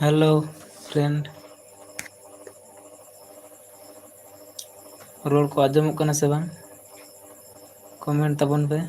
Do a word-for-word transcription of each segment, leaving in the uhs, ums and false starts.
Hello friend, ᱨᱚᱲ ᱠᱚ ᱟᱸᱡᱚᱢᱚᱜ ᱠᱟᱱᱟ ᱥᱮ ᱵᱟᱝ? Comment ᱛᱟᱵᱚᱱ ᱯᱮ᱾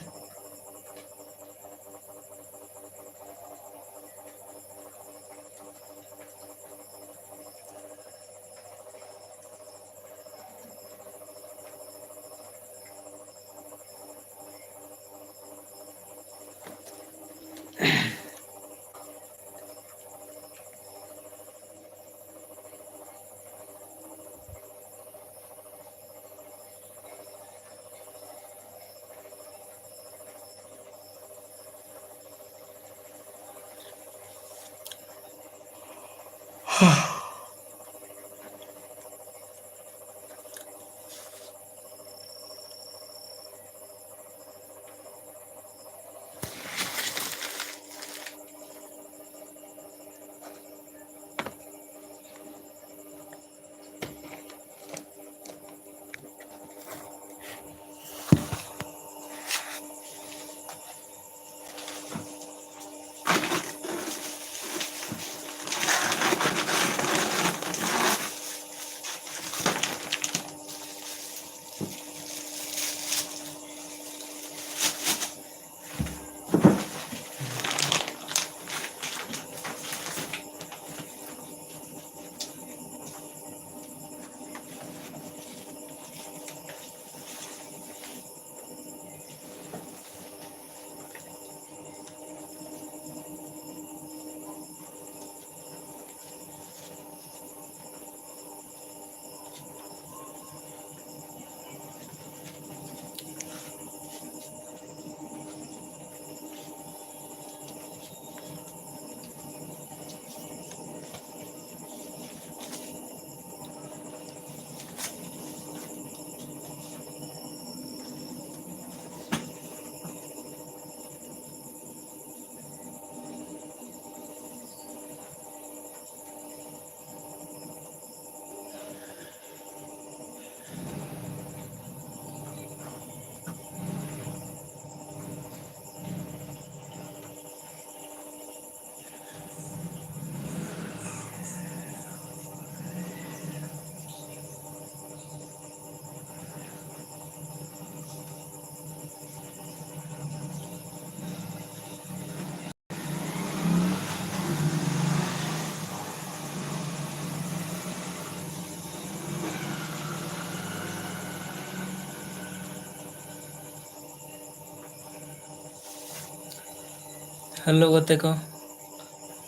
ᱦᱮᱞᱳ ᱜᱟᱛᱮ ᱠᱚ,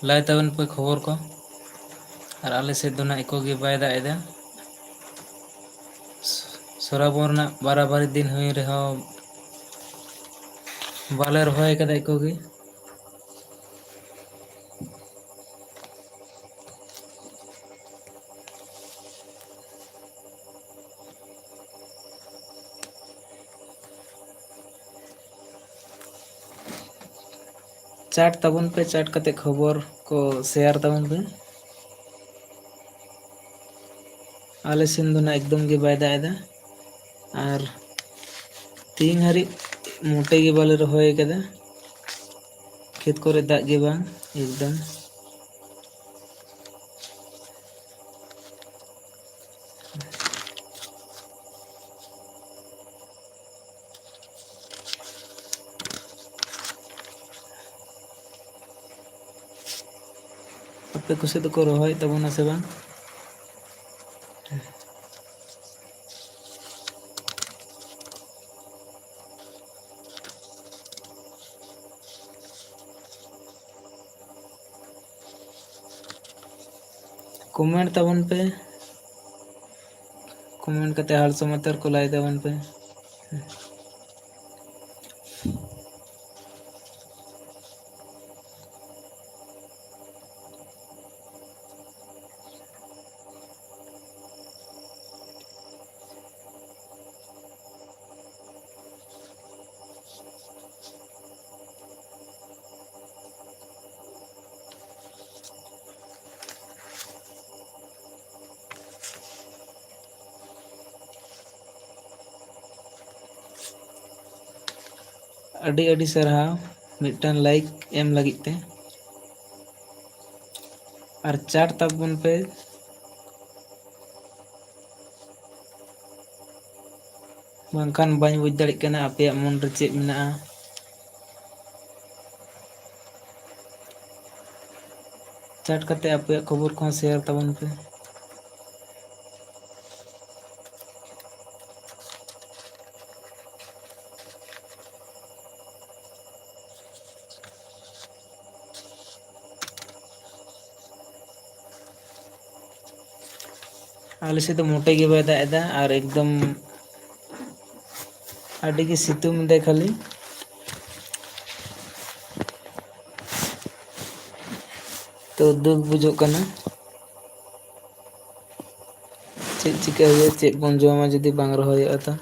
ᱞᱟᱹᱭ ᱛᱟᱵᱚᱱ ᱯᱮ ᱠᱷᱚᱵᱚᱨ ᱠᱚ᱾ ᱟᱨ ᱟᱞᱮ ᱥᱮᱫ ᱫᱚ ᱱᱟᱜ ᱮᱠᱚ ᱜᱮ ᱵᱟᱭ ᱫᱟᱜ ᱮᱫᱟ᱾ ᱥ-, ᱥᱚᱨᱟᱵᱚᱱ ᱨᱮᱱᱟᱜ ᱵᱟᱨᱟᱵᱟᱨᱤ ᱫᱤᱱ ᱦᱩᱭ ᱨᱮᱦᱚᱸ ᱵᱟᱞᱮ ᱨᱚᱦᱚᱭ ᱟᱠᱟᱫᱟ ᱮᱠᱚ ᱜᱮ᱾ ᱪᱟᱴ ᱛᱟᱵᱚᱱ ᱯᱮ, ᱪᱟᱴ ᱠᱟᱛᱮ ᱠᱷᱚᱵᱚᱨ ᱠᱚ ᱥᱮᱭᱟᱨ ᱛᱟᱵᱚᱱ ᱯᱮ᱾ ᱟᱞᱮ ᱥᱮᱱ ᱫᱚ ᱱᱟᱜ ᱮᱠᱫᱚᱢ ᱜᱮ ᱵᱟᱭ ᱫᱟᱜ ᱮᱫᱟ, ᱟᱨ ᱛᱮᱦᱮᱧ ᱦᱟᱹᱨᱤᱡ ᱢᱚᱴᱮ ᱜᱮ ᱵᱟᱞᱮ ᱨᱚᱦᱚᱭ ᱟᱠᱟᱫᱟ᱾ ᱠᱷᱮᱛ ᱠᱚᱨᱮ ᱫᱟᱜ ᱜᱮ ᱵᱟᱝ, ᱮᱠᱫᱚᱢ᱾ ᱟᱯᱮ ᱠᱚ ᱥᱮᱫ ᱫᱚᱠᱚ ᱨᱚᱦᱚᱭᱮᱫ ᱛᱟᱵᱚᱱᱟ ᱥᱮ ᱵᱟᱝ? ᱠᱚᱢᱮᱱᱴ ᱛᱟᱵᱚᱱ ᱯᱮ, ᱠᱚᱢᱮᱱᱴ ᱠᱟᱛᱮ ᱦᱟᱞ ᱥᱚᱢᱟᱪᱟᱨ ᱠᱚ ᱞᱟᱹᱭ ᱛᱟᱵᱚᱱ ᱯᱮ᱾ ᱟᱹᱰᱤ ᱟᱹᱰᱤ ᱥᱟᱨᱦᱟᱣ ᱢᱤᱫᱴᱟᱝ ᱞᱟᱭᱤᱠ ᱮᱢ ᱞᱟᱹᱜᱤᱫ ᱛᱮ, ᱟᱨ ᱪᱟᱴ ᱛᱟᱵᱚᱱ ᱯᱮ, ᱵᱟᱝᱠᱷᱟᱱ ᱵᱟᱹᱧ ᱵᱩᱡᱽ ᱫᱟᱲᱮᱭᱟᱜ ᱠᱟᱱᱟ ᱟᱯᱮᱭᱟᱜ ᱢᱚᱱ ᱨᱮ ᱪᱮᱫ ᱢᱮᱱᱟᱜᱼᱟ᱾ ᱪᱟᱴ ᱠᱟᱛᱮ ᱟᱯᱮᱭᱟᱜ ᱠᱷᱚᱵᱚᱨ ᱠᱚᱦᱚᱸ ᱥᱮᱭᱟᱨ ᱛᱟᱵᱚᱱ ᱯᱮ᱾ ᱟᱞᱮ ᱥᱮᱫ ᱫᱚ ᱢᱚᱴᱮ ᱜᱮ ᱵᱟᱭ ᱫᱟᱜ ᱮᱫᱟ ᱟᱨ ᱮᱠᱫᱚᱢ ᱟᱹᱰᱤ ᱜᱮ ᱥᱤᱛᱩᱝ ᱮᱫᱟᱭ ᱠᱷᱟᱹᱞᱤ᱾ ᱛᱚ ᱫᱩᱠ ᱵᱩᱡᱷᱟᱹᱜ ᱠᱟᱱᱟ᱾ ᱪᱮᱫ ᱪᱤᱠᱟᱹ ᱦᱩᱭᱩᱜᱼᱟ, ᱪᱮᱫ ᱵᱚᱱ ᱡᱚᱢᱟ ᱡᱩᱫᱤ ᱵᱟᱝ ᱨᱚᱦᱚᱭᱚᱜᱼᱟ ᱛᱚ?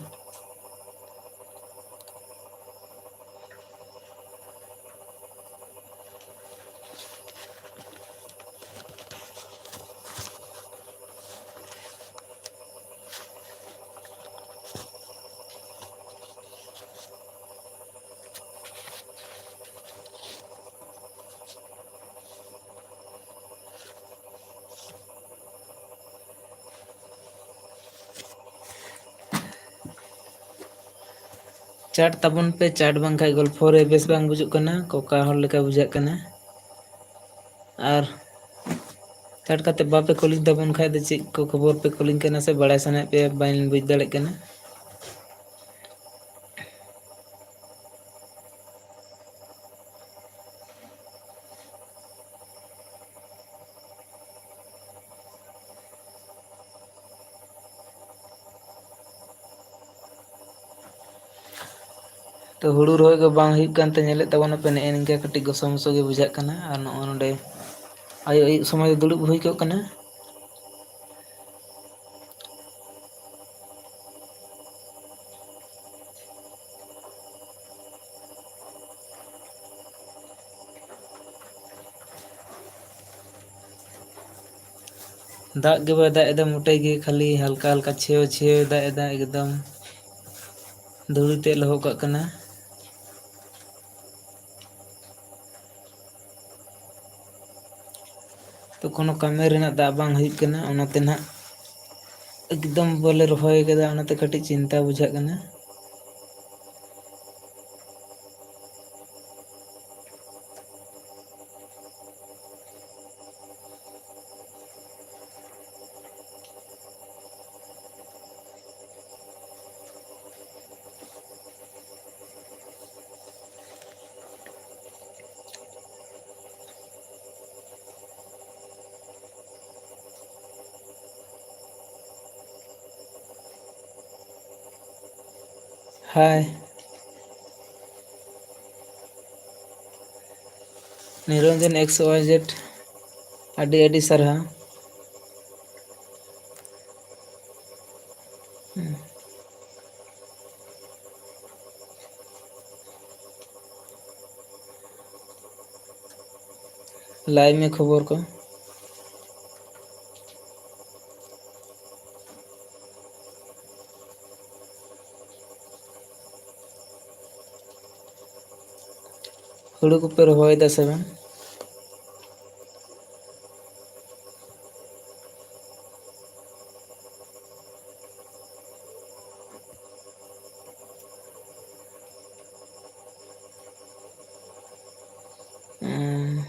ᱪᱟᱴ ᱛᱟᱵᱚᱱ ᱯᱮ, ᱪᱟᱴ ᱵᱟᱝᱠᱷᱟᱡ ᱜᱚᱞᱯᱷᱚ ᱨᱮ ᱵᱮᱥ ᱵᱟᱝ ᱵᱩᱡᱩᱜ ᱠᱟᱱᱟ, ᱠᱚᱠᱟ ᱦᱚᱲ ᱞᱮᱠᱟ ᱵᱩᱡᱷᱟᱹᱜ ᱠᱟᱱᱟ᱾ ᱟᱨ ᱪᱟᱴ ᱠᱟᱛᱮ ᱵᱟᱯᱮ ᱠᱚᱞᱤᱝ ᱛᱟᱵᱚᱱ ᱠᱷᱟᱡ ᱫᱚ ᱪᱮᱫ ᱠᱚ ᱠᱷᱚᱵᱚᱨ ᱯᱮ ᱠᱚᱞᱤᱝ ᱠᱟᱱᱟ ᱥᱮ ᱵᱟᱲᱟᱭ ᱥᱟᱱᱟᱭᱮᱫ ᱯᱮᱭᱟ, ᱵᱟᱹᱧ ᱵᱩᱡᱽ ᱫᱟᱲᱮᱭᱟᱜ ᱠᱟᱱᱟ᱾ ᱛᱚ ᱦᱩᱲᱩ ᱨᱚᱦᱚᱭ ᱠᱚ ᱵᱟᱝ ᱦᱩᱭᱩᱜ ᱠᱟᱱᱛᱮ ᱧᱮᱞᱮᱫ ᱛᱟᱵᱚᱱᱟᱯᱮ, ᱱᱮᱜᱼᱮ ᱱᱤᱝᱠᱟ ᱠᱟᱹᱴᱤᱡ ᱜᱚᱥᱚ ᱢᱚᱥᱚ ᱜᱮ ᱵᱩᱡᱷᱟᱹᱜ ᱠᱟᱱᱟ᱾ ᱟᱨ ᱱᱚᱜᱼᱚᱭ ᱱᱚᱰᱮ ᱟᱭᱩᱵ ᱟᱭᱩᱵ ᱥᱚᱢᱚᱭ ᱫᱚ ᱫᱩᱲᱩᱵ ᱦᱩᱭ ᱠᱚᱜ ᱠᱟᱱᱟ᱾ ᱫᱟᱜ ᱜᱮ ᱵᱟᱭ ᱫᱟᱜ ᱮᱫᱟ ᱢᱚᱴᱮ ᱜᱮ, ᱠᱷᱟᱹᱞᱤ ᱦᱟᱞᱠᱟ ᱦᱟᱞᱠᱟ ᱪᱷᱮᱣ ᱪᱷᱮᱣ ᱫᱟᱜ ᱮᱫᱟ, ᱮᱠᱫᱚᱢ ᱫᱷᱩᱲᱤ ᱛᱮ ᱞᱚᱦᱚᱫ ᱠᱟᱜ ᱠᱟᱱᱟ᱾ ᱛᱚ ᱠᱳᱱᱳ ᱠᱟᱹᱢᱤ ᱨᱮᱱᱟᱜ ᱫᱟᱜ ᱵᱟᱝ ᱦᱩᱭᱩᱜ ᱠᱟᱱᱟ, ᱚᱱᱟᱛᱮ ᱱᱟᱦᱟᱜ ᱮᱠᱫᱚᱢ ᱵᱟᱞᱮ ᱨᱚᱦᱚᱭ ᱠᱟᱫᱟ, ᱚᱱᱟᱛᱮ ᱠᱟᱹᱴᱤᱡ ᱪᱤᱱᱛᱟ ᱵᱩᱡᱷᱟᱹᱜ ᱠᱟᱱᱟ᱾ ᱦᱟᱭ᱾ ᱱᱤᱨᱚᱧᱡᱚᱱ X Y Z, ᱟᱹᱰᱤ ᱟᱹᱰᱤ ᱥᱟᱨᱦᱟᱣ᱾ ᱦᱩᱸ᱾ ᱞᱟᱹᱭ ᱢᱮ ᱠᱷᱚᱵᱚᱨ ᱠᱚ᱾ ᱦᱩᱲᱩ ᱠᱚᱯᱮ ᱨᱚᱦᱚᱭᱮᱫᱟ ᱥᱮ ᱵᱟᱝ? ᱩᱸ,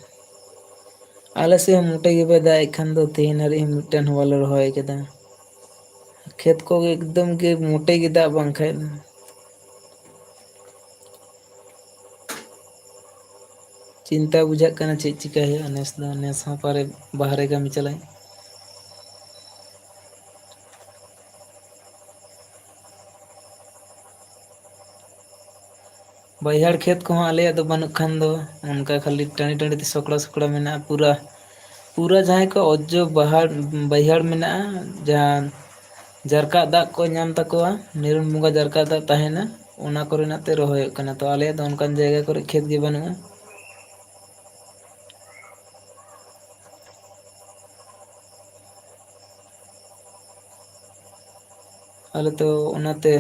ᱟᱞᱮ ᱥᱮᱫ ᱦᱚᱸ ᱢᱚᱴᱮ ᱜᱮ ᱵᱟᱭ ᱫᱟᱜ ᱮᱫ ᱠᱷᱟᱱ ᱫᱚ, ᱛᱮᱦᱮᱧ ᱦᱟᱹᱨᱤᱡ ᱦᱚᱸ ᱢᱤᱫᱴᱮᱱ ᱦᱚᱸ ᱵᱟᱞᱮ ᱨᱚᱦᱚᱭ ᱠᱟᱫᱟ᱾ ᱠᱷᱮᱛ ᱠᱚᱜᱮ ᱮᱠᱫᱚᱢ ᱜᱮ ᱢᱚᱴᱮ ᱜᱮ ᱫᱟᱜ ᱵᱟᱝ ᱠᱷᱟᱡ ᱫᱚ᱾ ᱪᱤᱱᱛᱟ ᱵᱩᱡᱷᱟᱹᱜ ᱠᱟᱱᱟ ᱪᱮᱫ ᱪᱤᱠᱟᱹᱭ ᱦᱩᱭᱩᱜᱼᱟ ᱱᱮᱥ ᱫᱚ, ᱱᱮᱥ ᱦᱚᱸ ᱯᱟᱨᱮ ᱵᱟᱦᱨᱮ ᱠᱟᱹᱢᱤ ᱪᱟᱞᱟᱜ᱾ ᱵᱟᱹᱭᱦᱟᱹᱲ ᱠᱷᱮᱛ ᱠᱚᱦᱚᱸ ᱟᱞᱮᱭᱟᱜ ᱫᱚ ᱵᱟᱹᱱᱩᱜ ᱠᱷᱟᱱ ᱫᱚ, ᱚᱱᱠᱟ ᱠᱷᱟᱹᱞᱤ ᱴᱟᱺᱰᱤ ᱴᱟᱺᱰᱤ ᱛᱮ ᱥᱚᱠᱲᱟ ᱥᱚᱠᱲᱟ ᱢᱮᱱᱟᱜᱼᱟ᱾ ᱯᱩᱨᱟ, ᱯᱩᱨᱟ ᱡᱟᱦᱟᱸᱭ ᱠᱚ ᱚᱡᱽᱡᱚ ᱵᱟᱦᱟᱲ, ᱵᱟᱹᱭᱦᱟᱹᱲ ᱢᱮᱱᱟᱜᱼᱟ, ᱡᱟᱦᱟᱸ ᱡᱟᱨᱠᱟᱜ ᱫᱟᱜ ᱠᱚ ᱧᱟᱢ ᱛᱟᱠᱚᱣᱟ, ᱱᱤᱨᱚᱱ ᱵᱚᱸᱜᱟ ᱡᱟᱨᱠᱟᱜ ᱫᱟᱜ ᱛᱟᱦᱮᱱᱟ, ᱚᱱᱟ ᱠᱚᱨᱮᱱᱟᱜ ᱛᱮ ᱨᱚᱦᱚᱭᱚᱜ ᱠᱟᱱᱟ᱾ ᱛᱚ ᱟᱞᱮᱭᱟᱜ ᱫᱚ ᱚᱱᱠᱟᱱ ᱡᱟᱭᱜᱟ ᱠᱚᱨᱮ ᱠᱷᱮᱛ ᱜᱮ ᱵᱟᱹᱱᱩᱜᱼᱟ᱾ ᱟᱞᱮ ᱫᱚ ᱚᱱᱟᱛᱮ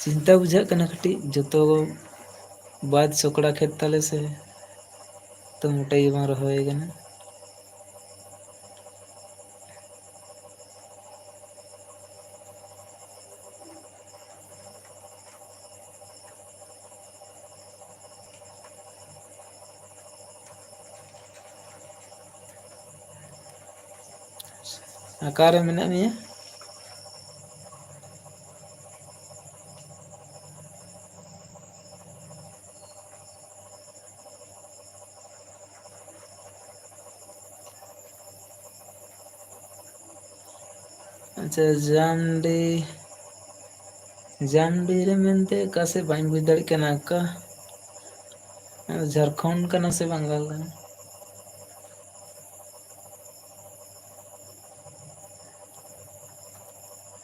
ᱪᱤᱱᱛᱟ ᱵᱩᱡᱷᱟᱹᱜ ᱠᱟᱱᱟ ᱠᱟᱹᱴᱤᱡ, ᱡᱚᱛᱚ ᱵᱟᱫ ᱥᱚᱠᱲᱟ ᱠᱷᱮᱛ ᱛᱟᱞᱮ ᱥᱮ, ᱛᱚ ᱢᱚᱴᱮ ᱜᱮ ᱵᱟᱝ ᱨᱚᱦᱚᱭ ᱠᱟᱱᱟ᱾ ᱚᱠᱟᱨᱮ ᱢᱮᱱᱟᱜ ᱢᱮᱭᱟ? ᱟᱪᱪᱷᱟ, ᱡᱟᱢᱰᱤ, ᱡᱟᱢᱰᱤ ᱨᱮ ᱢᱮᱱᱛᱮ ᱚᱠᱟ ᱥᱮᱫ ᱵᱟᱹᱧ ᱵᱩᱡᱽ ᱫᱟᱲᱮᱭᱟᱜ ᱠᱟᱱᱟ, ᱚᱠᱟ ᱡᱷᱟᱲᱠᱷᱚᱸᱰ ᱠᱟᱱᱟ ᱥᱮ ᱵᱟᱝᱜᱟᱞ ᱠᱟᱱᱟ?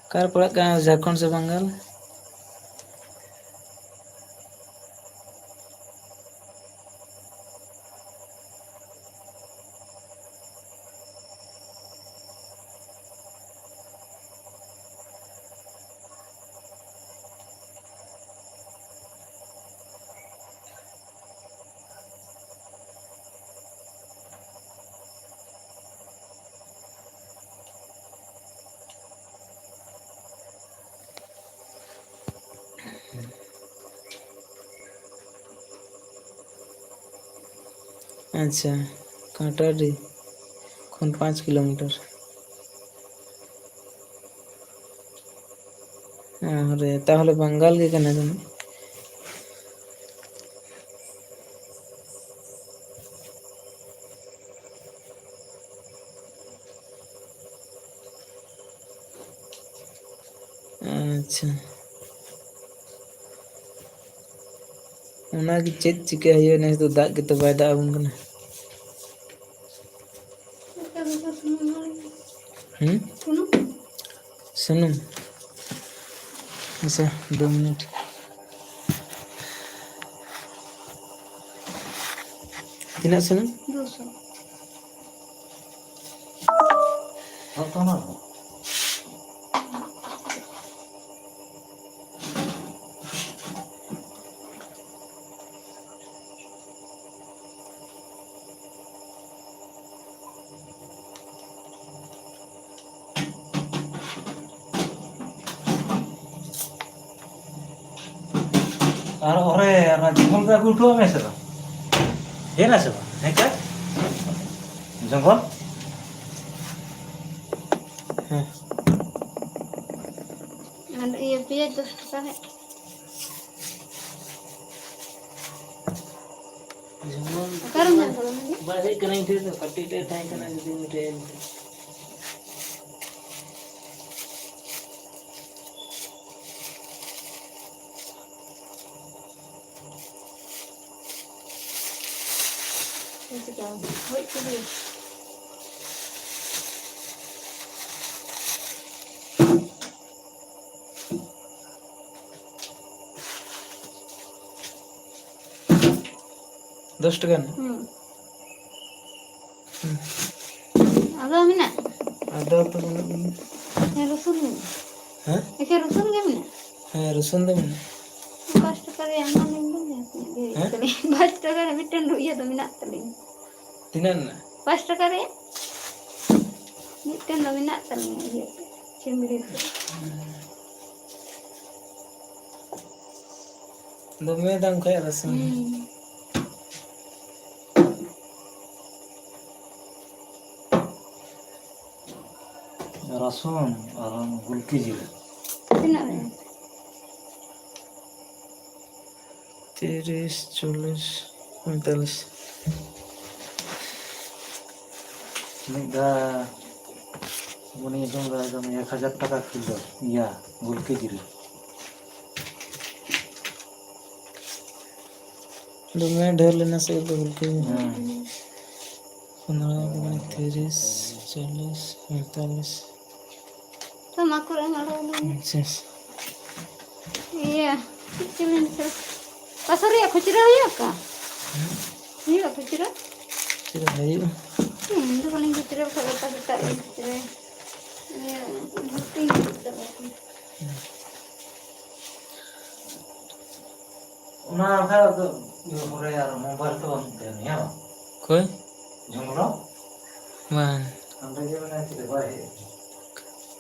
ᱚᱠᱟᱨᱮ ᱯᱟᱲᱟᱜ ᱠᱟᱱᱟ, ᱡᱷᱟᱲᱠᱷᱚᱸᱰ ᱥᱮ ᱵᱟᱝᱜᱟᱞ? ᱟᱪᱪᱷᱟ, ᱠᱟᱴᱟᱰᱤ ᱠᱷᱚᱱ ᱯᱟᱸᱪ ᱠᱤᱞᱳᱢᱤᱴᱟᱨ᱾ ᱟᱨᱮ, ᱛᱟᱦᱚᱞᱮ ᱵᱟᱝᱜᱟᱞ ᱜᱮ ᱠᱟᱱᱟ ᱡᱟᱹᱱᱤᱡ᱾ ᱟᱪᱪᱷᱟ, ᱚᱱᱟᱜᱮ ᱪᱮᱫ ᱪᱤᱠᱟᱹ ᱦᱩᱭᱩᱜᱼᱟ, ᱱᱮᱥ ᱫᱚ ᱫᱟᱜ ᱜᱮᱛᱚ ᱵᱟᱭ ᱫᱟᱜ ᱟᱵᱚᱱ ᱠᱟᱱᱟ᱾ ᱦᱩᱸ? ᱥᱩᱱᱩᱢ? ᱟᱪᱪᱷᱟ, ᱫᱩ ᱢᱤᱱᱤᱴ᱾ ᱛᱤᱱᱟᱹᱜ ᱥᱩᱱᱩᱢ? ᱫᱩᱥᱚ᱾ ᱟᱨ ᱚᱨᱮ, ᱟᱨ ᱚᱱᱟ ᱡᱚᱝᱜᱚᱞ ᱫᱚ ᱟᱹᱜᱩ ᱦᱚᱴᱚᱣᱟᱜ ᱢᱮ ᱥᱮ ᱵᱟᱝ? ᱦᱮᱡ ᱮᱱᱟ ᱥᱮ ᱵᱟᱝ? ᱦᱮᱸ, ᱪᱮᱫ? ᱡᱚᱝᱜᱚᱞ? ᱦᱮᱸ᱾ ᱟᱨ ᱤᱭᱟᱹ ᱯᱮᱸᱭᱟᱡᱽ ᱫᱚ ᱥᱟᱥᱟᱝ ᱦᱮᱡ᱾ ᱡᱮᱢᱚᱱ ᱚᱠᱟᱨᱮᱢ ᱧᱟᱢ ᱠᱟᱫᱟ ᱢᱮᱱᱫᱤ? ᱵᱟᱭ ᱦᱮᱡ ᱠᱟᱱᱟ ᱤᱧ ᱴᱷᱮᱱ ᱫᱚ, ᱠᱟᱹᱴᱤᱡ ᱨᱮ ᱛᱟᱦᱮᱸ ᱠᱟᱱᱟ ᱡᱩᱫᱤ ᱩᱱᱤ ᱴᱷᱮᱱ᱾ ᱪᱤᱠᱟᱹ? ᱦᱳᱭ, ᱪᱤᱞᱤ? ᱫᱚᱥ ᱴᱟᱠᱟ ᱨᱮᱱᱟᱜ? ᱦᱩᱸ᱾ ᱦᱩᱸ᱾ ᱟᱫᱚ ᱢᱮᱱᱟᱜ? ᱟᱫᱚ ᱛᱚ ᱵᱟᱹᱱᱩᱜ ᱜᱮᱭᱟ᱾ ᱦᱮᱸ, ᱨᱚᱥᱩᱱ ᱢᱮᱱᱟᱜ᱾ ᱦᱮᱸ? ᱮᱠᱮᱱ ᱨᱚᱥᱩᱱ ᱜᱮ ᱢᱮᱱᱟᱜ? ᱦᱮᱸ, ᱨᱚᱥᱩᱱ ᱫᱚ ᱢᱮᱱᱟᱜ᱾ ᱯᱟᱸᱪ ᱴᱟᱠᱟ ᱨᱮᱭᱟᱜ ᱮᱢᱟ ᱞᱤᱧ ᱵᱤᱱ, ᱡᱟᱦᱟᱸ ᱛᱤᱱᱟᱹᱜ ᱜᱮ ᱦᱩᱭᱩᱜ ᱦᱮᱸ? ᱛᱟᱹᱞᱤᱧ᱾ ᱯᱟᱸᱪ ᱴᱟᱠᱟ ᱨᱮ ᱢᱤᱫᱴᱮᱱ ᱤᱭᱟᱹ ᱫᱚ ᱢᱮᱱᱟᱜ ᱛᱟᱹᱞᱤᱧᱟ᱾ ᱛᱤᱱᱟᱹᱜ ᱨᱮᱱᱟᱜ? ᱯᱟᱸᱪ ᱴᱟᱠᱟ ᱨᱮᱭᱟᱜ ᱢᱤᱫᱴᱮᱱ ᱫᱚ ᱢᱮᱱᱟᱜ ᱛᱟᱹᱞᱤᱧᱟ, ᱤᱭᱟᱹ, ᱪᱤᱢᱲᱤ ᱠᱚ᱾ ᱫᱚᱢᱮ ᱫᱟᱢ ᱠᱷᱟᱡ ᱨᱟᱹᱥᱩᱱ᱾ ᱦᱩᱸ᱾ ᱨᱟᱹᱥᱩᱱ ᱟᱨ ᱜᱩᱞᱠᱤ ᱡᱤᱞ᱾ ᱛᱤᱱᱟᱹᱜ ᱨᱮ? ᱛᱤᱨᱤᱥ, ᱪᱚᱞᱞᱤᱥ, ᱯᱚᱸᱭᱛᱟᱞᱞᱤᱥ᱾ ᱢᱤᱫ ᱫᱷᱟᱣ ᱩᱱᱤ ᱫᱚ ᱮᱠᱫᱚᱢ ᱮᱠ ᱦᱟᱡᱟᱨ ᱴᱟᱠᱟ ᱠᱤᱞᱳ, ᱤᱭᱟ, ᱜᱩᱞᱠᱤ ᱡᱤᱞ᱾ ᱫᱚᱢᱮ ᱰᱷᱮᱨ ᱞᱮᱱᱟ ᱥᱮ ᱜᱩᱞᱠᱤ᱾ ᱦᱮᱸ᱾ ᱯᱚᱱᱨᱚ, ᱠᱩᱲᱤ, ᱛᱤᱨᱤᱥ, ᱪᱚᱞᱞᱤᱥ, ᱯᱚᱸᱭᱛᱟᱞᱞᱤᱥ᱾ ᱛᱚ ᱢᱟ ᱠᱚᱨᱮ ᱦᱚᱸ ᱟᱲᱟᱜ ᱞᱮ᱾ ᱟᱪᱪᱷᱟ᱾ ᱤᱭᱟᱹ, ᱪᱮᱫ ᱪᱚ ᱢᱮᱱ ᱠᱮᱫᱟ? ᱯᱟᱥᱟ ᱨᱮᱭᱟᱜ ᱠᱷᱩᱪᱨᱟᱹ ᱦᱩᱭᱩᱜ ᱠᱟ? ᱦᱩᱸ? ᱦᱩᱭᱩᱜᱼᱟ ᱠᱷᱩᱪᱨᱟᱹ? ᱪᱮᱫᱟᱜ ᱦᱩᱭᱩᱜᱼᱟ? ᱦᱩᱸ, ᱤᱧ ᱫᱚ ᱵᱟᱹᱞᱤᱧ ᱠᱷᱩᱪᱨᱟᱹ ᱵᱟᱠᱷᱟᱡ ᱜᱚᱴᱟ ᱥᱮᱛᱟᱜ ᱤᱧ ᱠᱷᱩᱪᱨᱟᱹᱭᱟ᱾ ᱤᱭᱟᱹ, ᱫᱷᱩᱛᱤᱧ ᱤᱫᱤ ᱛᱟᱨᱟ ᱠᱟᱜᱼᱟ᱾ ᱦᱩᱸ᱾ ᱚᱱᱟ ᱵᱟᱠᱷᱟᱡ ᱫᱚ ᱤᱭᱟᱹ ᱠᱚᱨᱮ ᱟᱨ ᱢᱳᱵᱟᱭᱤᱞ ᱛᱚ ᱵᱟᱹᱱᱩᱜ ᱛᱟᱭᱟ, ᱦᱮᱸ ᱵᱟᱝ? ᱚᱠᱚᱭ? ᱡᱷᱚᱝᱜᱽᱨᱚ? ᱵᱟᱝ᱾ ᱚᱸᱰᱮ ᱜᱮ ᱢᱮᱱᱟᱭᱟ, ᱪᱮᱫ ᱵᱟᱭ ᱦᱮᱡ ᱟᱠᱟᱱᱟ?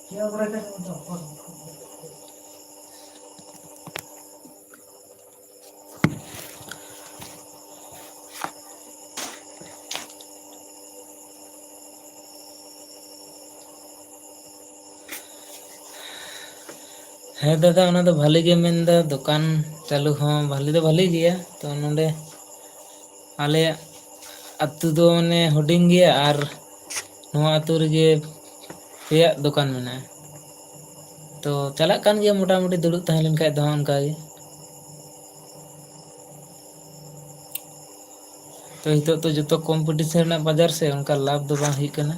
ᱪᱮᱫ ᱠᱚᱨᱮ ᱪᱚ ᱩᱱᱤ ᱫᱚ ᱦᱚᱯᱚᱱ ᱦᱚᱯᱚᱱ᱾ ᱦᱮᱸ ᱫᱟᱫᱟ, ᱚᱱᱟ ᱫᱚ ᱵᱷᱟᱞᱤ ᱜᱮ ᱢᱮᱱᱫᱟ, ᱫᱚᱠᱟᱱ ᱪᱟᱹᱞᱩ ᱦᱚᱸ ᱵᱷᱟᱞᱤ ᱫᱚ ᱵᱷᱟᱞᱤ ᱜᱮᱭᱟ᱾ ᱛᱚ ᱱᱚᱰᱮ ᱟᱞᱮᱭᱟᱜ ᱟᱹᱛᱩ ᱫᱚ ᱢᱟᱱᱮ ᱦᱩᱰᱤᱧ ᱜᱮᱭᱟ ᱟᱨ ᱱᱚᱣᱟ ᱟᱹᱛᱩ ᱨᱮᱜᱮ ᱯᱮᱭᱟᱜ ᱫᱚᱠᱟᱱ ᱢᱮᱱᱟᱜᱼᱟ᱾ ᱛᱚ ᱪᱟᱞᱟᱜ ᱠᱟᱱ ᱜᱮᱭᱟ ᱢᱚᱴᱟᱢᱩᱴᱤ, ᱫᱩᱲᱩᱵ ᱛᱟᱦᱮᱸ ᱞᱮᱱ ᱠᱷᱟᱡ ᱫᱚ ᱦᱟᱸᱜ ᱚᱱᱠᱟ ᱜᱮ᱾ ᱛᱚ ᱱᱤᱛᱚᱜ ᱫᱚ ᱡᱚᱛᱚ ᱠᱚᱢᱯᱤᱴᱤᱥᱮᱱ ᱨᱮᱱᱟᱜ ᱵᱟᱡᱟᱨ ᱥᱮ, ᱚᱱᱠᱟ ᱞᱟᱵᱷ ᱫᱚ ᱵᱟᱝ ᱦᱩᱭᱩᱜ ᱠᱟᱱᱟ᱾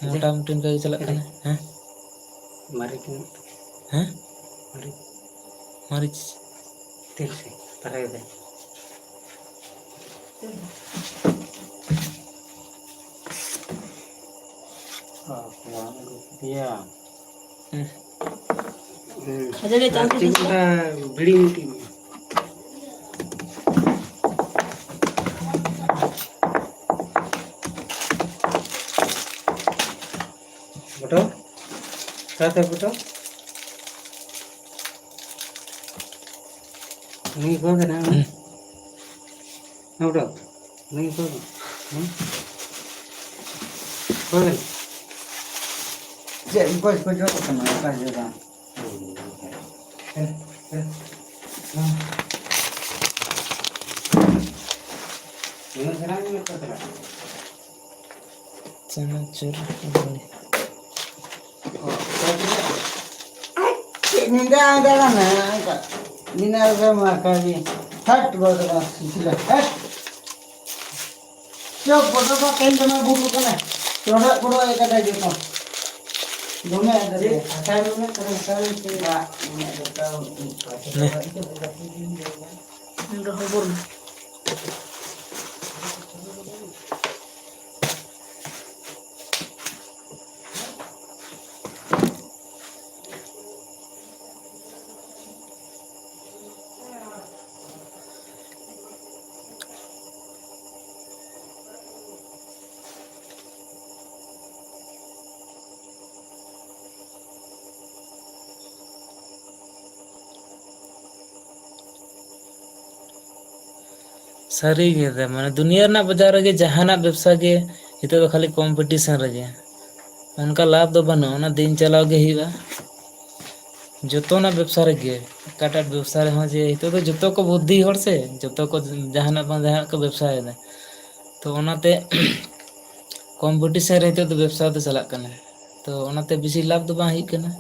ᱢᱚᱴᱟᱢᱩᱴᱤ ᱚᱱᱠᱟ ᱜᱮ ᱪᱟᱞᱟᱜ ᱠᱟᱱᱟ᱾ ᱦᱮᱸ? ᱢᱟᱹᱨᱤᱪ ᱢᱮᱱᱟᱜ ᱛᱟᱢᱟ? ᱦᱮᱸ? ᱢᱟᱹᱨᱤᱪ᱾ ᱢᱟᱹᱨᱤᱪ᱾ ᱛᱤᱞ ᱥᱮ ᱛᱟᱨᱟᱭ ᱫᱟᱭ᱾ ᱵᱟᱯᱞᱟ ᱟᱹᱜᱩ ᱠᱮᱫᱮᱭᱟ᱾ ᱦᱩᱸ᱾ ᱦᱩᱸ᱾ ᱠᱷᱟᱡᱟᱹᱲᱤ ᱪᱟᱞ ᱟᱨ ᱪᱮᱫ ᱠᱮᱫᱟ ᱥᱮ? ᱚᱱᱠᱟ ᱵᱤᱲᱤ ᱢᱤᱫᱴᱤᱡ ᱢᱮ᱾ ᱯᱷᱳᱴᱳ? ᱚᱠᱟᱛᱮ ᱯᱷᱳᱴᱳ? ᱱᱩᱭ ᱚᱠᱚᱭ ᱠᱟᱱᱟᱭ ᱩᱱᱤ? ᱦᱩᱸ᱾ ᱦᱮᱸ, ᱯᱷᱳᱴᱳ? ᱱᱩᱭ ᱚᱠᱚᱭ ᱠᱟᱱᱟᱭ? ᱦᱮᱸ? ᱚᱠᱚᱭ ᱠᱟᱱᱟᱭ? ᱪᱮᱫ ᱚᱠᱚᱭ ᱠᱚ ᱡᱚᱜ ᱠᱟᱱᱟ? ᱚᱠᱟ ᱡᱚᱜᱟ? ᱦᱮᱸ, ᱦᱮᱸ, ᱦᱮᱸ᱾ ᱱᱩᱱᱟᱹᱜ ᱪᱮᱦᱨᱟ ᱧᱮᱞᱚᱜ ᱠᱟᱱ ᱛᱟᱦᱮᱱᱟ᱾ ᱪᱟᱱᱟᱪᱩᱨ ᱵᱚᱲᱤ᱾ ᱪᱮᱫ ᱧᱤᱫᱟᱹ ᱫᱟᱬᱟᱱᱟ ᱚᱱᱠᱟ? ᱧᱤᱫᱟᱹ ᱨᱮ ᱢᱟ ᱠᱟᱹᱢᱤ᱾ ᱦᱟᱴ ᱵᱚᱫᱚᱞᱟ ᱥᱤᱥᱤᱞᱟ, ᱦᱟᱴ᱾ ᱪᱚ, ᱵᱚᱫᱚᱞ ᱫᱚ ᱛᱮᱦᱮᱧ ᱫᱚᱢᱮ ᱵᱩᱨᱩ ᱠᱟᱱᱟ᱾ ᱪᱚᱰᱚᱡ ᱠᱚᱰᱚᱡ ᱟᱠᱟᱫᱟᱭ ᱡᱚᱛᱚ᱾ ᱫᱚᱢᱮ ᱟᱠᱟᱫᱟᱭ᱾ ᱪᱮᱫ? ᱦᱟᱥᱟ ᱨᱮᱱᱟᱜ ᱠᱟᱱᱟ, ᱦᱟᱥᱟ ᱨᱮᱱᱟᱜ ᱪᱮᱫ? ᱫᱟᱜ ᱨᱮᱱᱟᱜ ᱫᱚᱨᱠᱟᱨ᱾ ᱱᱮ᱾ ᱱᱚᱰᱮ ᱦᱚᱵᱚᱨ ᱢᱮ᱾ ᱥᱟᱹᱨᱤ ᱜᱮ ᱫᱟ, ᱢᱟᱱᱮ ᱫᱩᱱᱤᱭᱟᱹ ᱨᱮᱱᱟᱜ ᱵᱟᱡᱟᱨ ᱨᱮᱜᱮ ᱡᱟᱦᱟᱱᱟᱜ ᱵᱮᱵᱽᱥᱟ ᱜᱮ ᱱᱤᱛᱚᱜ ᱫᱚ ᱠᱷᱟᱹᱞᱤ ᱠᱚᱢᱯᱤᱴᱤᱥᱮᱱ ᱨᱮᱜᱮ, ᱚᱱᱠᱟ ᱞᱟᱵᱷ ᱫᱚ ᱵᱟᱹᱱᱩᱜᱼᱟ, ᱚᱱᱟ ᱫᱤᱱ ᱪᱟᱞᱟᱣ ᱜᱮ ᱦᱩᱭᱩᱜᱼᱟ᱾ ᱡᱚᱛᱚᱱᱟᱜ ᱵᱮᱵᱽᱥᱟ ᱨᱮᱜᱮ, ᱚᱠᱟᱴᱟᱜ ᱵᱮᱵᱽᱥᱟ ᱨᱮᱦᱚᱸ ᱡᱮ ᱱᱤᱛᱚᱜ ᱫᱚ ᱡᱚᱛᱚ ᱠᱚ ᱵᱩᱫᱽᱫᱷᱤ ᱦᱚᱲ ᱥᱮ, ᱡᱚᱛᱚ ᱠᱚ ᱡᱟᱦᱟᱱᱟᱜ ᱵᱟᱝ ᱡᱟᱦᱟᱱᱟᱜ ᱠᱚ ᱵᱮᱵᱽᱥᱟᱭᱮᱫᱟ᱾ ᱛᱚ ᱚᱱᱟᱛᱮ ᱠᱚᱢᱯᱤᱴᱤᱥᱮᱱ ᱨᱮ ᱱᱤᱛᱚᱜ ᱫᱚ ᱵᱮᱵᱽᱥᱟ ᱫᱚ ᱪᱟᱞᱟᱜ ᱠᱟᱱᱟ, ᱛᱚ ᱚᱱᱟᱛᱮ ᱵᱮᱥᱤ ᱞᱟᱵᱷ ᱫᱚ ᱵᱟᱝ ᱦᱩᱭᱩᱜ ᱠᱟᱱᱟ᱾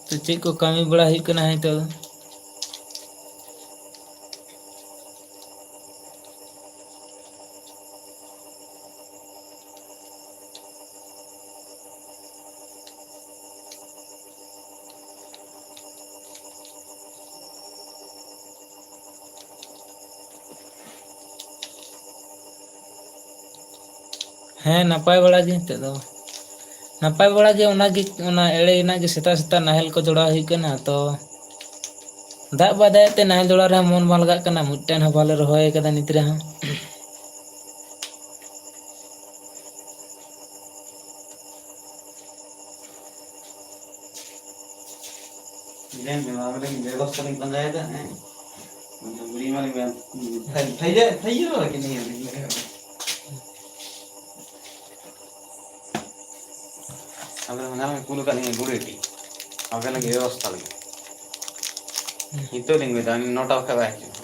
ᱛᱚ ᱪᱮᱫ ᱠᱚ ᱠᱟᱹᱢᱤ ᱵᱟᱲᱟ ᱦᱩᱭᱩᱜ ᱠᱟᱱᱟ ᱱᱤᱛᱚᱜ ᱫᱚ? ᱦᱮᱸ, ᱱᱟᱯᱟᱭ ᱵᱟᱲᱟ ᱜᱮ ᱱᱤᱛᱚᱜ ᱫᱚ᱾ ᱱᱟᱯᱟᱭ ᱵᱟᱲᱟ ᱜᱮ, ᱚᱱᱟ ᱜᱮ, ᱚᱱᱟ ᱮᱲᱮ ᱨᱮᱱᱟᱜ ᱜᱮ ᱥᱮᱛᱟᱜ ᱥᱮᱛᱟᱜ ᱱᱟᱦᱮᱞ ᱠᱚ ᱡᱚᱲᱟᱣ ᱦᱩᱭᱩᱜ ᱠᱟᱱᱟ᱾ ᱛᱚ ᱫᱟᱜ ᱵᱟᱭ ᱫᱟᱜ ᱮᱫ ᱛᱮ ᱱᱟᱦᱮᱞ ᱡᱚᱲᱟᱣ ᱨᱮᱦᱚᱸ ᱢᱚᱱ ᱵᱟᱝ ᱞᱟᱜᱟᱜ ᱠᱟᱱᱟ, ᱢᱤᱫᱴᱮᱱ ᱦᱚᱸ ᱵᱟᱞᱮ ᱨᱚᱦᱚᱭ ᱟᱠᱟᱫᱟ ᱱᱤᱛ ᱨᱮᱦᱚᱸ᱾ ᱧᱮᱞ ᱢᱮ, ᱱᱚᱣᱟ ᱢᱤᱫᱴᱮᱱ ᱵᱮᱵᱚᱥᱛᱷᱟ ᱞᱤᱧ ᱯᱟᱸᱡᱟᱭᱮᱫᱟ, ᱦᱮᱸ᱾ ᱵᱩᱲᱤ ᱢᱟᱞᱤᱧ ᱢᱮᱱ, ᱛᱷᱟᱭ-, ᱛᱷᱟᱭ-, ᱛᱷᱟᱭ-, ᱛᱷᱟᱭ-, ᱟᱵᱮᱱ ᱦᱚᱸ ᱧᱟᱢ ᱠᱩᱞ ᱟᱠᱟᱫ ᱞᱤᱧᱟ ᱜᱩᱲ ᱜᱟᱹᱰᱤ᱾ ᱟᱵᱮᱱ ᱞᱟᱹᱜᱤᱫ ᱵᱮᱵᱚᱥᱛᱷᱟ ᱞᱟᱹᱜᱤᱫ᱾ ᱱᱤᱛᱚᱜ ᱞᱤᱧ ᱢᱮᱛᱟ, ᱱᱚᱴᱟ ᱵᱟᱠᱷᱟᱡ ᱵᱟᱭ ᱦᱤᱡᱩᱜᱼᱟ᱾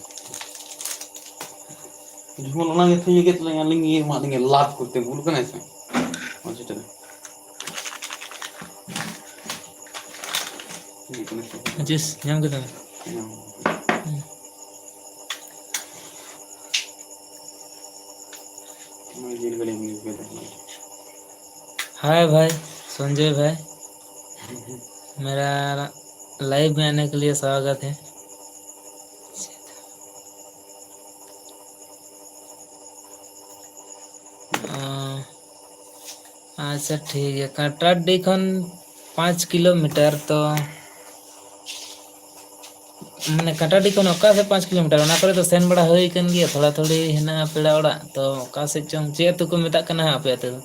ᱡᱮᱢᱚᱱ ᱚᱱᱟ ᱜᱮ ᱛᱷᱩᱭ ᱜᱮᱫ ᱞᱤᱧᱟ, ᱟᱹᱞᱤᱧ ᱜᱮ ᱮᱢᱟᱜ ᱞᱤᱧᱟ ᱞᱟᱵᱷ ᱠᱚᱨᱛᱮ, ᱵᱷᱩᱞ ᱠᱟᱱᱟᱭ ᱥᱮ? ᱢᱟᱥᱮ ᱪᱟᱞᱟᱜ᱾ ᱦᱤᱡᱩᱜ ᱠᱟᱱᱟ ᱥᱮ? ᱡᱤᱥ, ᱧᱟᱢ ᱠᱮᱫᱟᱢ? ᱦᱮᱸ᱾ ᱦᱩᱸ᱾ ᱱᱚᱜᱼᱚᱭ ᱡᱤᱞ ᱜᱮᱞᱤᱧ ᱟᱹᱜᱩ ᱠᱮᱫᱟ᱾ हाय भाई, संजय भाई, मेरा लाइव में आने के लिए स्वागत है। ᱚ, ᱟᱪᱪᱷᱟ, ᱴᱷᱤᱠ ᱜᱮᱭᱟ᱾ ᱠᱟᱴᱟᱰᱤ ᱠᱷᱚᱱ ᱯᱟᱸᱪ ᱠᱤᱞᱳᱢᱤᱴᱟᱨ ᱛᱚ, ᱢᱟᱱᱮ, ᱠᱟᱴᱟᱰᱤ ᱠᱷᱚᱱ ᱚᱠᱟ ᱥᱮᱫ ᱯᱟᱸᱪ ᱠᱤᱞᱳᱢᱤᱴᱟᱨ? ᱚᱱᱟ ᱠᱚᱨᱮ ᱫᱚ ᱥᱮᱱ ᱵᱟᱲᱟ ᱦᱩᱭ ᱟᱠᱟᱱ ᱜᱮᱭᱟ, ᱛᱷᱚᱲᱟ ᱛᱷᱩᱲᱤ ᱦᱮᱱᱟᱜᱼᱟ ᱯᱮᱲᱟ ᱚᱲᱟᱜ᱾ ᱛᱚ, ᱚᱠᱟ ᱥᱮᱫ ᱪᱚᱝ, ᱪᱮᱫ ᱟᱹᱛᱩ ᱠᱚ ᱢᱮᱛᱟᱜ ᱠᱟᱱᱟ ᱦᱟᱸᱜ ᱟᱯᱮ ᱟᱹᱛᱩ ᱫᱚ?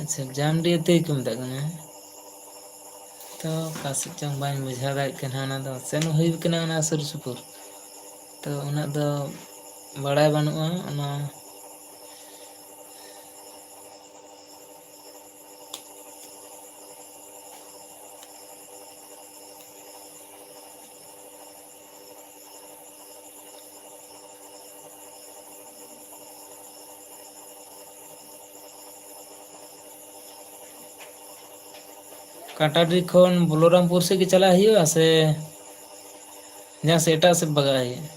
ᱟᱪᱪᱷᱟ, ᱡᱟᱢᱰᱤ ᱟᱹᱛᱩ ᱜᱮᱠᱚ ᱢᱮᱛᱟᱜ ᱠᱟᱱᱟ᱾ ᱛᱚ, ᱚᱠᱟ ᱥᱮᱫ ᱪᱚᱝ ᱵᱟᱹᱧ ᱵᱩᱡᱷᱟᱹᱣ ᱫᱟᱲᱮᱭᱟᱜ ᱠᱟᱱᱟ, ᱚᱱᱟ ᱫᱚ ᱥᱮᱱ ᱦᱩᱭ ᱠᱟᱱᱟ ᱚᱱᱟ ᱥᱩᱨ ᱥᱩᱯᱩᱨ᱾ ᱛᱚ, ᱩᱱᱟᱹᱜ ᱫᱚ ᱵᱟᱲᱟᱭ ᱵᱟᱹᱱᱩᱜᱼᱟ ᱚᱱᱟ᱾ ᱠᱟᱴᱟᱰᱤ ᱠᱷᱚᱱ ᱵᱚᱞᱚᱨᱟᱢᱯᱩᱨ ᱥᱮᱫ ᱜᱮ ᱪᱟᱞᱟᱜ ᱦᱩᱭᱩᱜᱼᱟ ᱥᱮ ᱡᱟᱦᱟᱸ ᱥᱮᱫ ᱮᱴᱟᱜ ᱥᱮᱫ ᱵᱟᱜᱟᱜ ᱦᱩᱭᱩᱜᱼᱟ?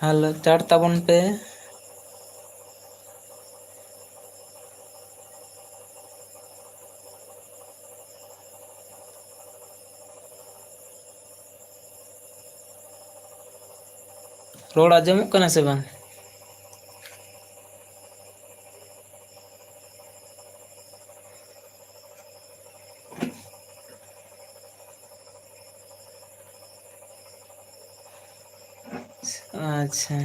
ᱦᱮᱞᱳ, ᱪᱟᱴ ᱛᱟᱵᱚᱱ ᱯᱮ᱾ ᱨᱚᱲ ᱟᱸᱡᱚᱢᱚᱜ ᱠᱟᱱᱟ ᱥᱮ ᱵᱟᱝ? ᱟᱪᱪᱷᱟ᱾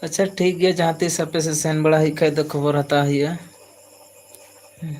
ᱟᱪᱪᱷᱟ, ᱴᱷᱤᱠ ᱜᱮᱭᱟ, ᱡᱟᱦᱟᱸ ᱛᱤᱥ ᱟᱯᱮ ᱥᱮᱫ ᱥᱮᱱ ᱵᱟᱲᱟ ᱦᱩᱭᱩᱜ ᱠᱷᱟᱡ ᱫᱚ ᱠᱷᱚᱵᱚᱨ ᱦᱟᱛᱟᱣ ᱦᱩᱭᱩᱜᱼᱟ᱾ ᱦᱩᱸ᱾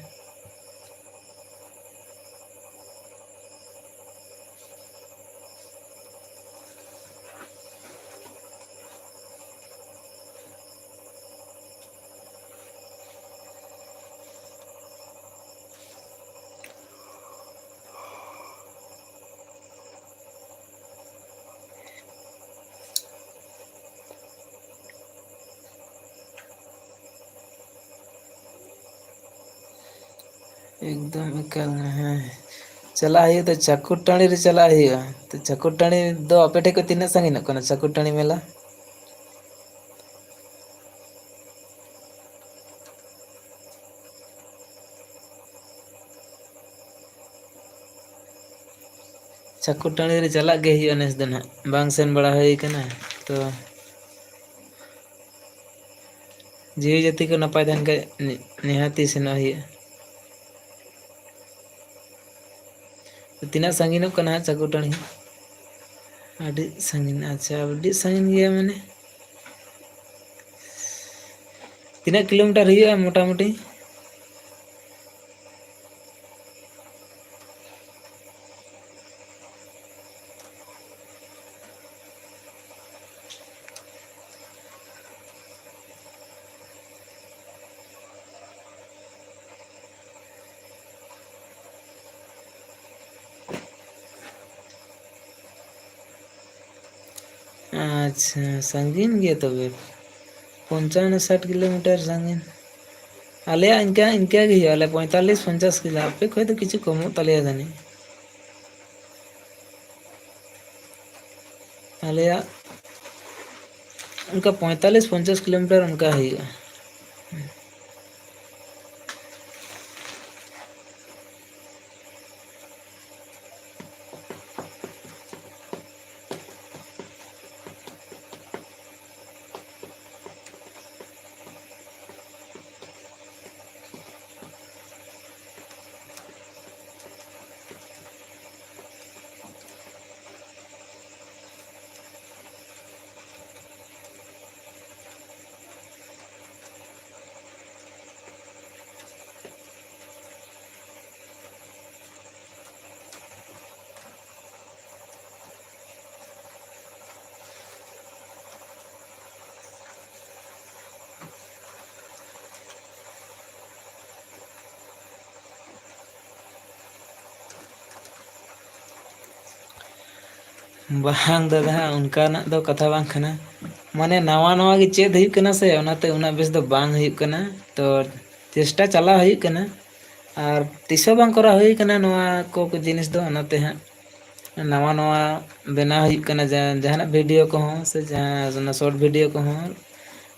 ᱮᱠᱫᱚᱢ ᱮᱠᱟᱞ, ᱦᱮᱸ᱾ ᱪᱟᱞᱟᱜ ᱦᱩᱭᱩᱜᱼᱟ, ᱛᱚ ᱪᱟᱠᱩᱨ ᱴᱟᱺᱰᱤ ᱨᱮ ᱪᱟᱞᱟᱜ ᱦᱩᱭᱩᱜᱼᱟ᱾ ᱛᱚ ᱪᱟᱠᱩᱨ ᱴᱟᱺᱰᱤ ᱫᱚ ᱟᱯᱮ ᱴᱷᱮᱱ ᱠᱷᱚᱱ ᱛᱤᱱᱟᱹᱜ ᱥᱟᱺᱜᱤᱧᱚᱜ ᱠᱟᱱᱟ, ᱪᱟᱠᱩᱨ ᱴᱟᱺᱰᱤ ᱢᱮᱞᱟ? ᱪᱟᱠᱩᱨ ᱴᱟᱺᱰᱤ ᱨᱮ ᱪᱟᱞᱟᱜ ᱜᱮ ᱦᱩᱭᱩᱜᱼᱟ ᱱᱮᱥ ᱫᱚ ᱱᱟᱦᱟᱜ, ᱵᱟᱝ ᱥᱮᱱ ᱵᱟᱲᱟ ᱦᱩᱭ ᱠᱟᱱᱟ᱾ ᱛᱚ ᱡᱤᱣᱤ ᱡᱟᱹᱛᱤ ᱠᱚ ᱱᱟᱯᱟᱭ ᱛᱟᱦᱮᱱ ᱠᱷᱟᱡ ᱱᱤ-, ᱱᱤᱦᱟᱹᱛᱤ ᱥᱮᱱᱚᱜ ᱦᱩᱭᱩᱜᱼᱟ᱾ ᱛᱤᱱᱟᱹᱜ ᱥᱟᱺᱜᱤᱧᱚᱜ ᱠᱟᱱᱟ ᱦᱟᱸᱜ ᱪᱟᱠᱩᱨ ᱴᱟᱺᱰᱤ? ᱟᱹᱰᱤ ᱥᱟᱺᱜᱤᱧ, ᱟᱪᱪᱷᱟ, ᱟᱹᱰᱤ ᱥᱟᱺᱜᱤᱧ ᱜᱮᱭᱟ ᱢᱟᱱᱮ᱾ ᱛᱤᱱᱟᱹᱜ ᱠᱤᱞᱳᱢᱤᱴᱟᱨ ᱦᱩᱭᱩᱜᱼᱟ ᱢᱚᱴᱟᱢᱩᱴᱤ? ᱟᱪᱪᱷᱟ, ᱥᱟᱺᱜᱤᱧ ᱜᱮᱭᱟ ᱛᱚᱵᱮ, ᱯᱚᱧᱪᱟᱱᱱᱚ ᱥᱟᱴ ᱠᱤᱞᱳᱢᱤᱴᱟᱨ ᱥᱟᱺᱜᱤᱧ᱾ ᱟᱞᱮᱭᱟᱜ ᱤᱱᱠᱟ, ᱤᱱᱠᱟ ᱜᱮ ᱦᱩᱭᱩᱜᱼᱟ, ᱟᱞᱮ ᱯᱚᱸᱭᱛᱟᱞᱞᱤᱥ ᱯᱚᱧᱪᱟᱥ ᱠᱤᱞᱳ, ᱟᱯᱮ ᱠᱷᱚᱡ ᱫᱚ ᱠᱤᱪᱷᱩ ᱠᱚᱢᱚᱜ ᱛᱟᱞᱮᱭᱟ ᱡᱟᱹᱱᱤᱡ᱾ ᱟᱞᱮᱭᱟᱜ ᱚᱱᱠᱟ ᱯᱚᱸᱭᱛᱟᱞᱞᱤᱥ ᱯᱚᱧᱪᱟᱥ ᱠᱤᱞᱳᱢᱤᱴᱟᱨ ᱚᱱᱠᱟ ᱦᱩᱭᱩᱜᱼᱟ᱾ ᱵᱟᱝ ᱫᱟᱫᱟ, ᱚᱱᱠᱟᱱᱟᱜ ᱫᱚ ᱠᱟᱛᱷᱟ ᱵᱟᱝ ᱠᱟᱱᱟ᱾ ᱢᱟᱱᱮ ᱱᱟᱣᱟ ᱱᱟᱣᱟ ᱜᱮ ᱪᱮᱫ ᱦᱩᱭᱩᱜ ᱠᱟᱱᱟ ᱥᱮ, ᱚᱱᱟᱛᱮ ᱩᱱᱟᱹᱜ ᱵᱮᱥ ᱫᱚ ᱵᱟᱝ ᱦᱩᱭᱩᱜ ᱠᱟᱱᱟ᱾ ᱛᱚ ᱪᱮᱥᱴᱟ ᱪᱟᱞᱟᱣ ᱦᱩᱭᱩᱜ ᱠᱟᱱᱟ᱾ ᱟᱨ ᱛᱤᱥ ᱦᱚᱸ ᱵᱟᱝ ᱠᱚᱨᱟᱣ ᱦᱩᱭ ᱠᱟᱱᱟ ᱱᱚᱣᱟ ᱠᱚ ᱡᱤᱱᱤᱥ ᱫᱚ, ᱚᱱᱟᱛᱮ ᱦᱟᱸᱜ ᱱᱟᱣᱟ ᱱᱟᱣᱟ ᱵᱮᱱᱟᱣ ᱦᱩᱭᱩᱜ ᱠᱟᱱᱟ, ᱡᱟ-, ᱡᱟᱦᱟᱱᱟᱜ ᱵᱷᱤᱰᱤᱭᱳ ᱠᱚᱦᱚᱸ ᱥᱮ ᱡᱟᱦᱟᱸ ᱚᱱᱟ ᱥᱚᱨᱴ ᱵᱷᱤᱰᱤᱭᱳ ᱠᱚᱦᱚᱸ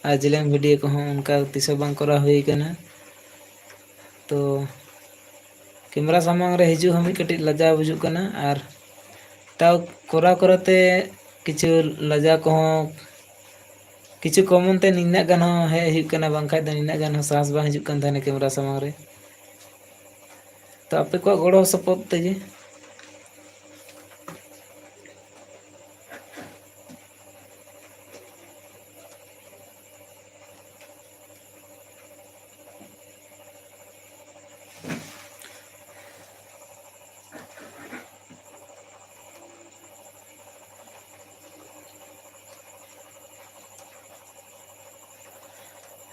ᱟᱨ ᱡᱮᱞᱮᱧ ᱵᱷᱤᱰᱤᱭᱳ ᱠᱚᱦᱚᱸ ᱚᱱᱠᱟ ᱛᱤᱥ ᱦᱚᱸ ᱵᱟᱝ ᱠᱚᱨᱟᱣ ᱦᱩᱭ ᱠᱟᱱᱟ᱾ ᱛᱚ ᱠᱮᱢᱮᱨᱟ ᱥᱟᱢᱟᱝ ᱨᱮ ᱦᱤᱡᱩᱜ ᱦᱚᱸ ᱢᱤᱫ ᱠᱟᱹᱴᱤᱡ ᱞᱟᱡᱟᱣ ᱵᱩᱡᱩᱜ ᱠᱟᱱᱟ, ᱟᱨ ᱛᱟᱣ ᱠᱚᱨᱟᱣ ᱠᱚᱨᱟᱣ ᱛᱮ ᱠᱤᱪᱷᱩ ᱞᱟᱡᱟᱣ ᱠᱚᱦᱚᱸ ᱠᱤᱪᱷᱩ ᱠᱚᱢᱚᱱ ᱛᱮ ᱱᱤᱱᱟᱹᱜ ᱜᱟᱱ ᱦᱚᱸ ᱦᱮᱡ ᱦᱩᱭᱩᱜ ᱠᱟᱱᱟ, ᱵᱟᱝᱠᱷᱟᱡ ᱫᱚ ᱱᱤᱱᱟᱹᱜ ᱜᱟᱱ ᱦᱚᱸ ᱥᱟᱦᱚᱥ ᱵᱟᱝ ᱦᱤᱡᱩᱜ ᱠᱟᱱ ᱛᱟᱦᱮᱱᱟ ᱠᱮᱢᱮᱨᱟ ᱥᱟᱢᱟᱝ ᱨᱮ᱾ ᱛᱚ ᱟᱯᱮ ᱠᱚᱣᱟᱜ ᱜᱚᱲᱚ ᱥᱚᱯᱚᱦᱚᱫ ᱛᱮᱜᱮ᱾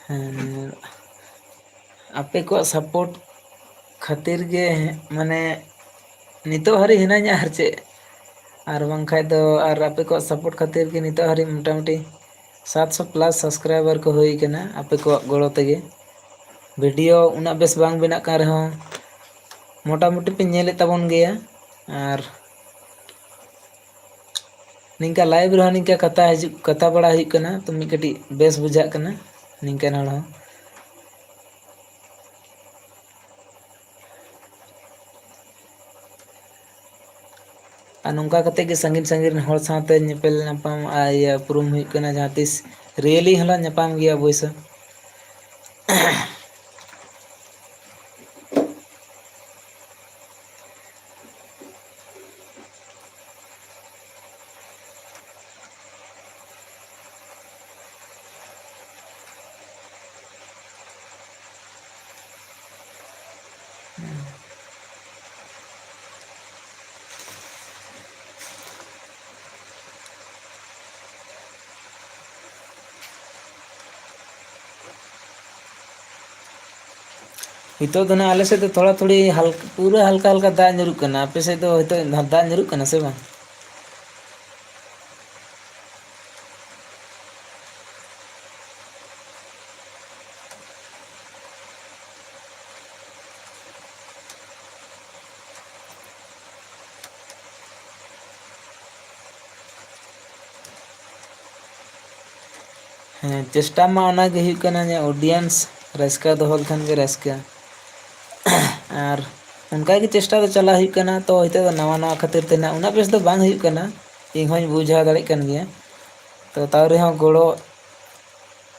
ᱦᱮᱸ, ᱟᱯᱮ ᱠᱚᱣᱟᱜ ᱥᱟᱯᱳᱨᱴ ᱠᱷᱟᱹᱛᱤᱨ ᱜᱮ, ᱢᱟᱱᱮ, ᱱᱤᱛᱚᱜ ᱦᱟᱹᱨᱤᱡ ᱦᱤᱱᱟᱹᱧᱟ, ᱟᱨ ᱪᱮᱫ, ᱟᱨ ᱵᱟᱝᱠᱷᱟᱡ ᱫᱚ, ᱟᱨ ᱟᱯᱮ ᱠᱚᱣᱟᱜ ᱥᱟᱯᱳᱨᱴ ᱠᱷᱟᱹᱛᱤᱨ ᱜᱮ ᱱᱤᱛᱚᱜ ᱦᱟᱹᱨᱤᱡ ᱢᱚᱴᱟᱢᱩᱴᱤ ᱥᱟᱛᱥᱚ ᱯᱞᱟᱥ ᱥᱟᱵᱥᱠᱨᱟᱭᱵᱟᱨ ᱠᱚ ᱦᱩᱭ ᱠᱟᱱᱟ, ᱟᱯᱮ ᱠᱚᱣᱟᱜ ᱜᱚᱲᱚ ᱛᱮᱜᱮ᱾ ᱵᱷᱤᱰᱤᱭᱳ ᱩᱱᱟᱹᱜ ᱵᱮᱥ ᱵᱟᱝ ᱵᱮᱱᱟᱜ ᱠᱟᱱ ᱨᱮᱦᱚᱸ, ᱢᱚᱴᱟᱢᱩᱴᱤ ᱯᱮ ᱧᱮᱞᱮᱫ ᱛᱟᱵᱚᱱ ᱜᱮᱭᱟ, ᱟᱨ ᱱᱤᱝᱠᱟ ᱞᱟᱭᱤᱵᱷ ᱨᱮᱦᱚᱸ ᱱᱤᱝᱠᱟ ᱠᱟᱛᱷᱟ ᱦᱤᱡᱩᱜ, ᱠᱟᱛᱷᱟ ᱵᱟᱲᱟ ᱦᱩᱭᱩᱜ ᱠᱟᱱᱟ, ᱛᱚ ᱢᱤᱫ ᱠᱟᱹᱴᱤᱡ ᱵᱮᱥ ᱵᱩᱡᱷᱟᱹᱜ ᱠᱟᱱᱟ ᱱᱤᱝᱠᱟᱱ ᱦᱚᱲ ᱦᱚᱸ᱾ ᱟᱨ ᱱᱚᱝᱠᱟ ᱠᱟᱛᱮ ᱜᱮ ᱥᱟᱺᱜᱤᱧ ᱥᱟᱺᱜᱤᱧ ᱨᱮᱱ ᱦᱚᱲ ᱥᱟᱶᱛᱮ ᱧᱮᱯᱮᱞ ᱧᱟᱯᱟᱢ ᱟᱨ ᱤᱭᱟᱹ ᱩᱯᱨᱩᱢ ᱦᱩᱭᱩᱜ ᱠᱟᱱᱟ, ᱡᱟᱦᱟᱸ ᱛᱤᱥ ᱨᱤᱭᱮᱞᱤ ᱦᱚᱸᱞᱟᱝ ᱧᱟᱯᱟᱢ ᱜᱮᱭᱟ ᱚᱵᱚᱥᱥᱳᱭ᱾ ᱱᱤᱛᱚᱜ ᱫᱚ ᱱᱟᱜ ᱟᱞᱮ ᱥᱮᱫ ᱫᱚ ᱛᱷᱚᱲᱟ ᱛᱷᱩᱲᱤ ᱦᱟᱞᱠ-, ᱯᱩᱨᱟᱹ ᱦᱟᱞᱠᱟ ᱦᱟᱞᱠᱟ ᱫᱟᱜ ᱧᱩᱨᱩᱜ ᱠᱟᱱᱟ᱾ ᱟᱯᱮ ᱥᱮᱫ ᱫᱚ ᱱᱤᱛᱚᱜ ᱫᱟᱜ ᱧᱩᱨᱩᱜ ᱠᱟᱱᱟ ᱥᱮ ᱵᱟᱝ? ᱦᱮᱸ, ᱪᱮᱥᱴᱟ ᱢᱟ ᱚᱱᱟᱜᱮ ᱦᱩᱭᱩᱜ ᱠᱟᱱᱟ ᱡᱮ audience ᱨᱟᱹᱥᱠᱟᱹ ᱫᱚᱦᱚ ᱞᱮᱠᱷᱟᱱ ᱜᱮ ᱨᱟᱹᱥᱠᱟᱹ᱾ ᱟᱨ ᱚᱱᱠᱟᱜᱮ ᱪᱮᱥᱴᱟ ᱫᱚ ᱪᱟᱞᱟᱜ ᱦᱩᱭᱩᱜ ᱠᱟᱱᱟ᱾ ᱛᱚ ᱱᱤᱛᱚᱜ ᱫᱚ ᱱᱟᱣᱟ ᱱᱟᱣᱟ ᱠᱷᱟᱹᱛᱤᱨ ᱛᱮ ᱱᱟᱜ ᱩᱱᱟᱹᱜ ᱵᱮᱥ ᱫᱚ ᱵᱟᱝ ᱦᱩᱭᱩᱜ ᱠᱟᱱᱟ, ᱤᱧ ᱦᱚᱸᱧ ᱵᱩᱡᱷᱟᱹᱣ ᱫᱟᱲᱮᱭᱟᱜ ᱠᱟᱱ ᱜᱮᱭᱟ᱾ ᱛᱚ ᱛᱟᱣ ᱨᱮᱦᱚᱸ ᱜᱚᱲᱚ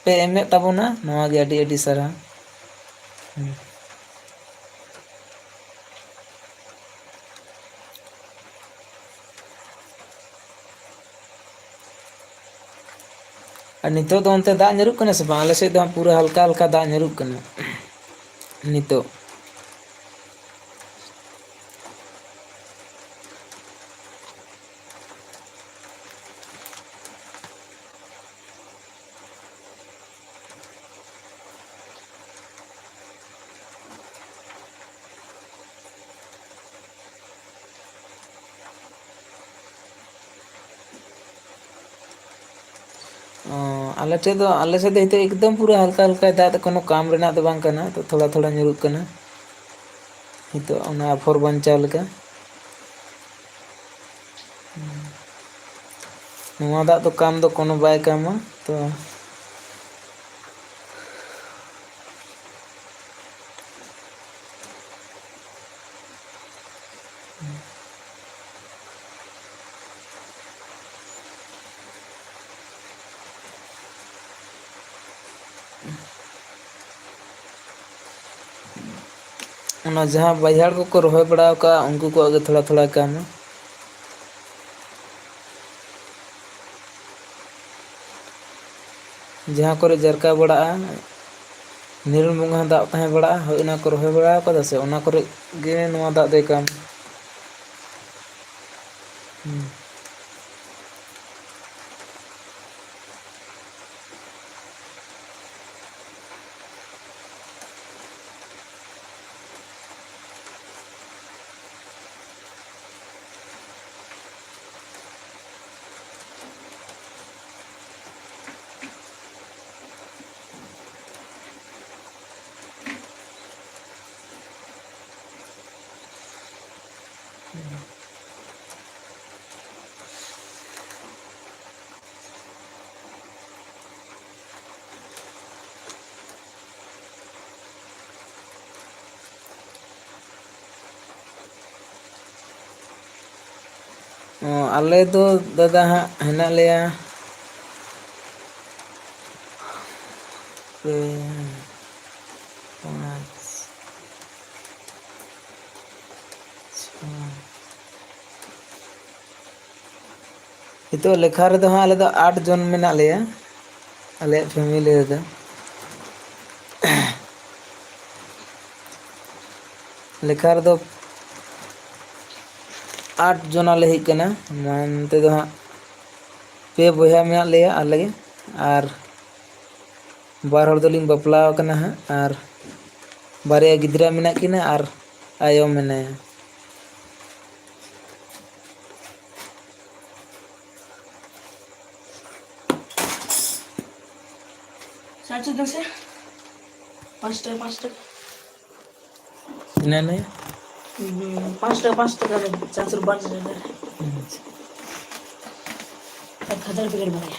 ᱯᱮ ᱮᱢᱮᱫ ᱛᱟᱵᱚᱱᱟ, ᱱᱚᱣᱟ ᱜᱮ ᱟᱹᱰᱤ ᱟᱹᱰᱤ ᱥᱟᱨᱦᱟᱣ᱾ ᱦᱩᱸ᱾ ᱟᱨ ᱱᱤᱛᱚᱜ ᱫᱚ ᱚᱱᱛᱮ ᱫᱟᱜ ᱧᱩᱨᱩᱜ ᱠᱟᱱᱟ ᱥᱮ ᱵᱟᱝ? ᱟᱞᱮ ᱥᱮᱫ ᱫᱚ ᱦᱟᱸᱜ ᱯᱩᱨᱟᱹ ᱦᱟᱞᱠᱟ ᱦᱟᱞᱠᱟ ᱫᱟᱜ ᱧᱩᱨᱩᱜ ᱠᱟᱱᱟ ᱱᱤᱛᱚᱜ᱾ ᱚ, ᱟᱞᱮ ᱴᱷᱮᱡ ᱫᱚ, ᱟᱞᱮ ᱥᱮᱫ ᱫᱚ ᱱᱤᱛᱚᱜ ᱮᱠᱫᱚᱢ ᱯᱩᱨᱟᱹ ᱦᱟᱞᱠᱟ ᱦᱟᱞᱠᱟᱭ ᱫᱟᱜ ᱮᱫᱟ, ᱠᱳᱱᱳ ᱠᱟᱢ ᱨᱮᱱᱟᱜ ᱫᱚ ᱵᱟᱝ ᱠᱟᱱᱟ, ᱛᱚ ᱛᱷᱚᱲᱟ ᱛᱷᱚᱲᱟ ᱧᱩᱨᱩᱜ ᱠᱟᱱᱟ ᱱᱤᱛᱚᱜ ᱚᱱᱟ ᱟᱯᱷᱚᱨ ᱵᱟᱧᱪᱟᱣ ᱞᱮᱠᱟ᱾ ᱱᱚᱣᱟ ᱫᱟᱜ ᱫᱚ ᱠᱟᱢ ᱫᱚ ᱠᱳᱱᱳ ᱵᱟᱭ ᱠᱟᱢᱟ, ᱛᱚ ᱚᱱᱟ ᱡᱟᱦᱟᱸ ᱵᱟᱹᱭᱦᱟᱹᱲ ᱠᱚᱠᱚ ᱨᱚᱦᱚᱭ ᱵᱟᱲᱟ ᱟᱠᱟᱫᱼᱟ, ᱩᱱᱠᱩ ᱠᱚᱣᱟᱜ ᱜᱮ ᱛᱷᱚᱲᱟ ᱛᱷᱚᱲᱟ ᱠᱟᱢᱟ᱾ ᱡᱟᱦᱟᱸ ᱠᱚᱨᱮ ᱡᱟᱨᱠᱟ ᱵᱟᱲᱟᱜᱼᱟ, ᱱᱤᱨᱚᱱ ᱵᱚᱸᱜᱟ ᱦᱚᱸ ᱫᱟᱜ ᱛᱟᱦᱮᱸ ᱵᱟᱲᱟᱜᱼᱟ, ᱦᱳᱭ ᱚᱱᱟ ᱠᱚ ᱨᱚᱦᱚᱭ ᱵᱟᱲᱟ ᱟᱠᱟᱫᱟ ᱥᱮ, ᱚᱱᱟ ᱠᱚᱨᱮ ᱜᱮ ᱱᱚᱣᱟ ᱫᱟᱜ ᱫᱚᱭ ᱠᱟᱢ᱾ ᱦᱩᱸ᱾ ᱟᱞᱮ ᱫᱚ ᱫᱟᱫᱟ ᱦᱟᱸᱜ ᱦᱮᱱᱟᱜ ᱞᱮᱭᱟ ᱯᱮ, ᱯᱟᱸᱪ, ᱪᱷᱚ᱾ ᱱᱤᱛᱚᱜ ᱞᱮᱠᱷᱟ ᱨᱮᱫᱚ ᱦᱟᱸᱜ ᱟᱞᱮ ᱫᱚ ᱟᱴ ᱡᱚᱱ ᱢᱮᱱᱟᱜ ᱞᱮᱭᱟ, ᱟᱞᱮᱭᱟᱜ family ᱨᱮᱫᱚ᱾ ᱞᱮᱠᱷᱟ ᱨᱮᱫᱚ ᱟᱴ ᱡᱚᱱᱟ ᱞᱮ ᱦᱮᱡ ᱠᱟᱱᱟ᱾ ᱢᱮᱱᱛᱮ ᱫᱚ ᱦᱟᱸᱜ ᱯᱮ ᱵᱚᱭᱦᱟ ᱢᱮᱱᱟᱜ ᱞᱮᱭᱟ ᱟᱞᱮ ᱜᱮ, ᱟᱨ ᱵᱟᱨ ᱦᱚᱲ ᱫᱚᱞᱤᱧ ᱵᱟᱯᱞᱟ ᱟᱠᱟᱱᱟ ᱦᱟᱸᱜ, ᱟᱨ ᱵᱟᱨᱭᱟ ᱜᱤᱫᱽᱨᱟᱹ ᱢᱮᱱᱟᱜ ᱠᱤᱱᱟ ᱟᱨ ᱟᱭᱳ ᱢᱮᱱᱟᱭᱟ᱾ ᱥᱟᱲᱮ ᱪᱟᱨ ᱫᱚ ᱥᱮ? ᱯᱟᱸᱪ ᱴᱟᱠᱟ, ᱯᱟᱸᱪ ᱴᱟᱠᱟ᱾ ᱛᱤᱱᱟᱹᱜ ᱞᱟᱹᱭᱟ? ᱦᱩᱸ, ᱯᱟᱸᱪ ᱴᱟᱠᱟ, ᱯᱟᱸᱪ ᱴᱟᱠᱟ ᱨᱮ ᱪᱟᱨᱥᱚ ᱵᱟᱨ ᱴᱟᱠᱟ᱾ ᱟᱪᱪᱷᱟ᱾ ᱮᱠ ᱦᱟᱡᱟᱨ ᱯᱮᱠᱮᱴ ᱵᱟᱨᱭᱟ᱾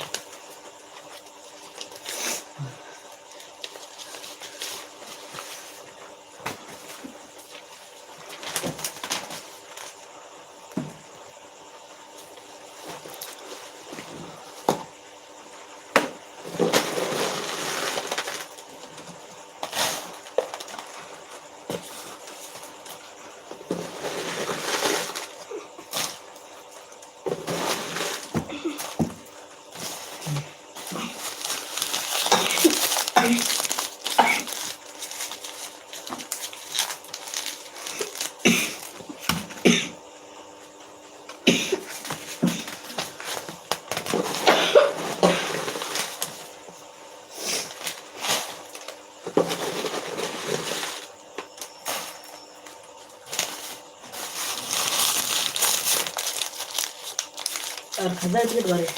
ᱟᱨ ᱠᱷᱟᱡᱟ ᱪᱮᱫ ᱵᱟᱨᱮ?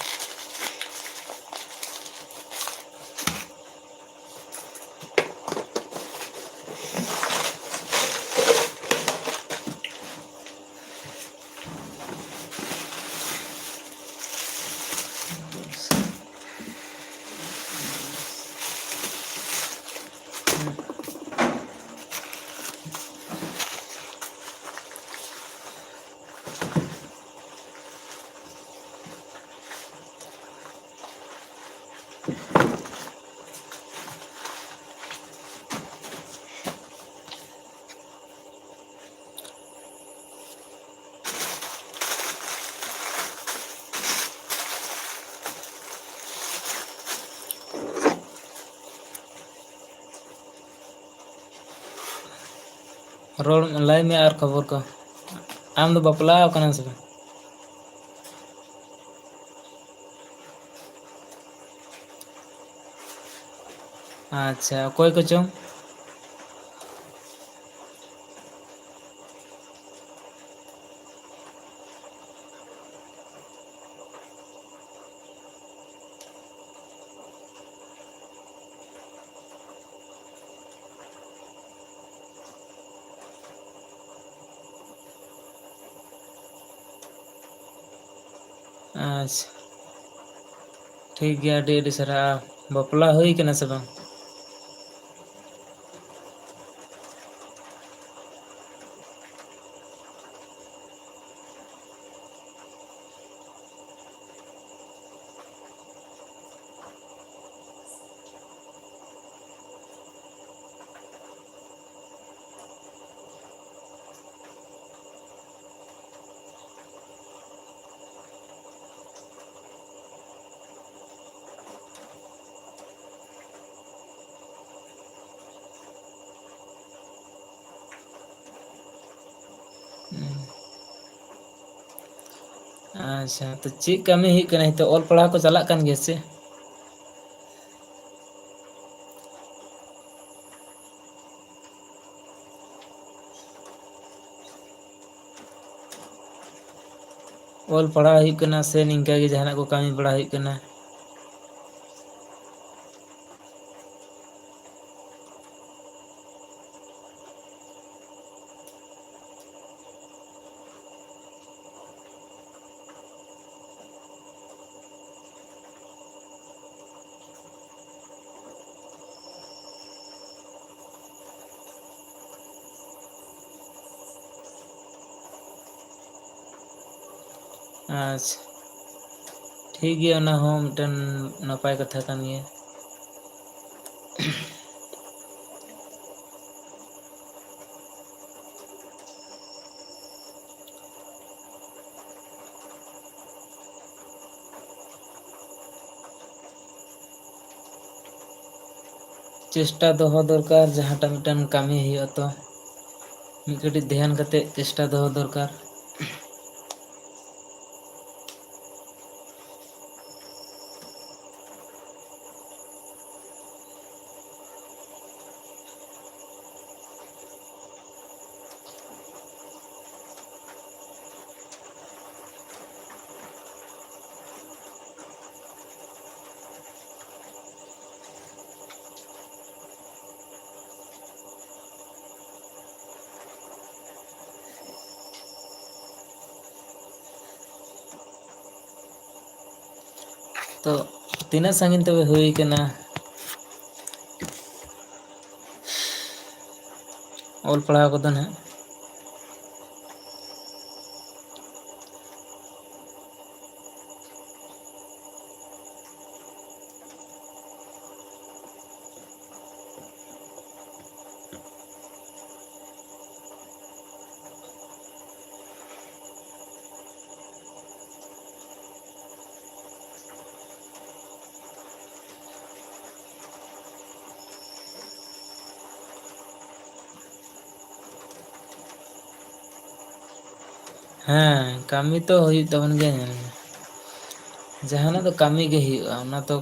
ᱨᱚᱲ ᱞᱟᱹᱭ ᱢᱮ ᱟᱨ ᱠᱷᱚᱵᱚᱨ ᱠᱚ᱾ ᱟᱢ ᱫᱚ ᱵᱟᱯᱞᱟ ᱟᱠᱟᱱᱟᱢ ᱥᱮ ᱵᱟᱝ? ᱟᱪᱪᱷᱟ, ᱚᱠᱚᱭ ᱠᱚᱪᱚᱝ? ᱟᱪᱪᱷᱟ, ᱴᱷᱤᱠ ᱜᱮᱭᱟ, ᱟᱹᱰᱤ ᱟᱹᱰᱤ ᱥᱟᱨᱦᱟᱣ᱾ ᱵᱟᱯᱞᱟ ᱦᱩᱭ ᱠᱟᱱᱟ ᱥᱮ ᱵᱟᱝ? ᱟᱪᱪᱷᱟ, ᱛᱚ ᱪᱮᱫ ᱠᱟᱹᱢᱤ ᱦᱩᱭᱩᱜ ᱠᱟᱱᱟ ᱱᱤᱛᱚᱜ? ᱚᱞ ᱯᱟᱲᱦᱟᱣ ᱠᱚ ᱪᱟᱞᱟᱜ ᱠᱟᱱ ᱜᱮᱭᱟ ᱥᱮ? ᱚᱞ ᱯᱟᱲᱦᱟᱣ ᱦᱩᱭᱩᱜ ᱠᱟᱱᱟ ᱥᱮ ᱱᱤᱝᱠᱟ ᱜᱮ ᱡᱟᱦᱟᱱᱟᱜ ᱠᱚ ᱠᱟᱹᱢᱤ ᱵᱟᱲᱟ ᱦᱩᱭᱩᱜ ᱠᱟᱱᱟ? ᱟᱪᱪᱷᱟ, ᱴᱷᱤᱠ ᱜᱮᱭᱟ, ᱚᱱᱟ ᱦᱚᱸ ᱢᱤᱫᱴᱮᱱ ᱱᱟᱯᱟᱭ ᱠᱟᱛᱷᱟ ᱠᱟᱱ ᱜᱮᱭᱟ᱾ ᱪᱮᱥᱴᱟ ᱫᱚᱦᱚ ᱫᱚᱨᱠᱟᱨ, ᱡᱟᱦᱟᱸᱴᱟᱜ ᱢᱤᱫᱴᱮᱱ ᱠᱟᱹᱢᱤ ᱦᱩᱭᱩᱜᱼᱟ ᱛᱚ᱾ ᱢᱤᱫ ᱠᱟᱹᱴᱤᱡ ᱫᱷᱮᱭᱟᱱ ᱠᱟᱛᱮ ᱪᱮᱥᱴᱟ ᱫᱚᱦᱚ ᱫᱚᱨᱠᱟᱨ᱾ ᱛᱚ, ᱛᱤᱱᱟᱹᱜ ᱥᱟᱺᱜᱤᱧ ᱛᱚᱵᱮ ᱦᱩᱭ ᱠᱟᱱᱟ ᱚᱞ ᱯᱟᱲᱦᱟᱣ ᱠᱚᱫᱚ ᱱᱟᱦᱟᱜ? ᱦᱮᱸ, ᱠᱟᱹᱢᱤ ᱛᱚ ᱦᱩᱭᱩᱜ ᱛᱟᱵᱚᱱ ᱜᱮᱭᱟ᱾ ᱧᱮᱞ ᱢᱮ, ᱡᱟᱦᱟᱱᱟᱜ ᱫᱚ ᱠᱟᱹᱢᱤ ᱜᱮ ᱦᱩᱭᱩᱜᱼᱟ, ᱚᱱᱟ ᱛᱚ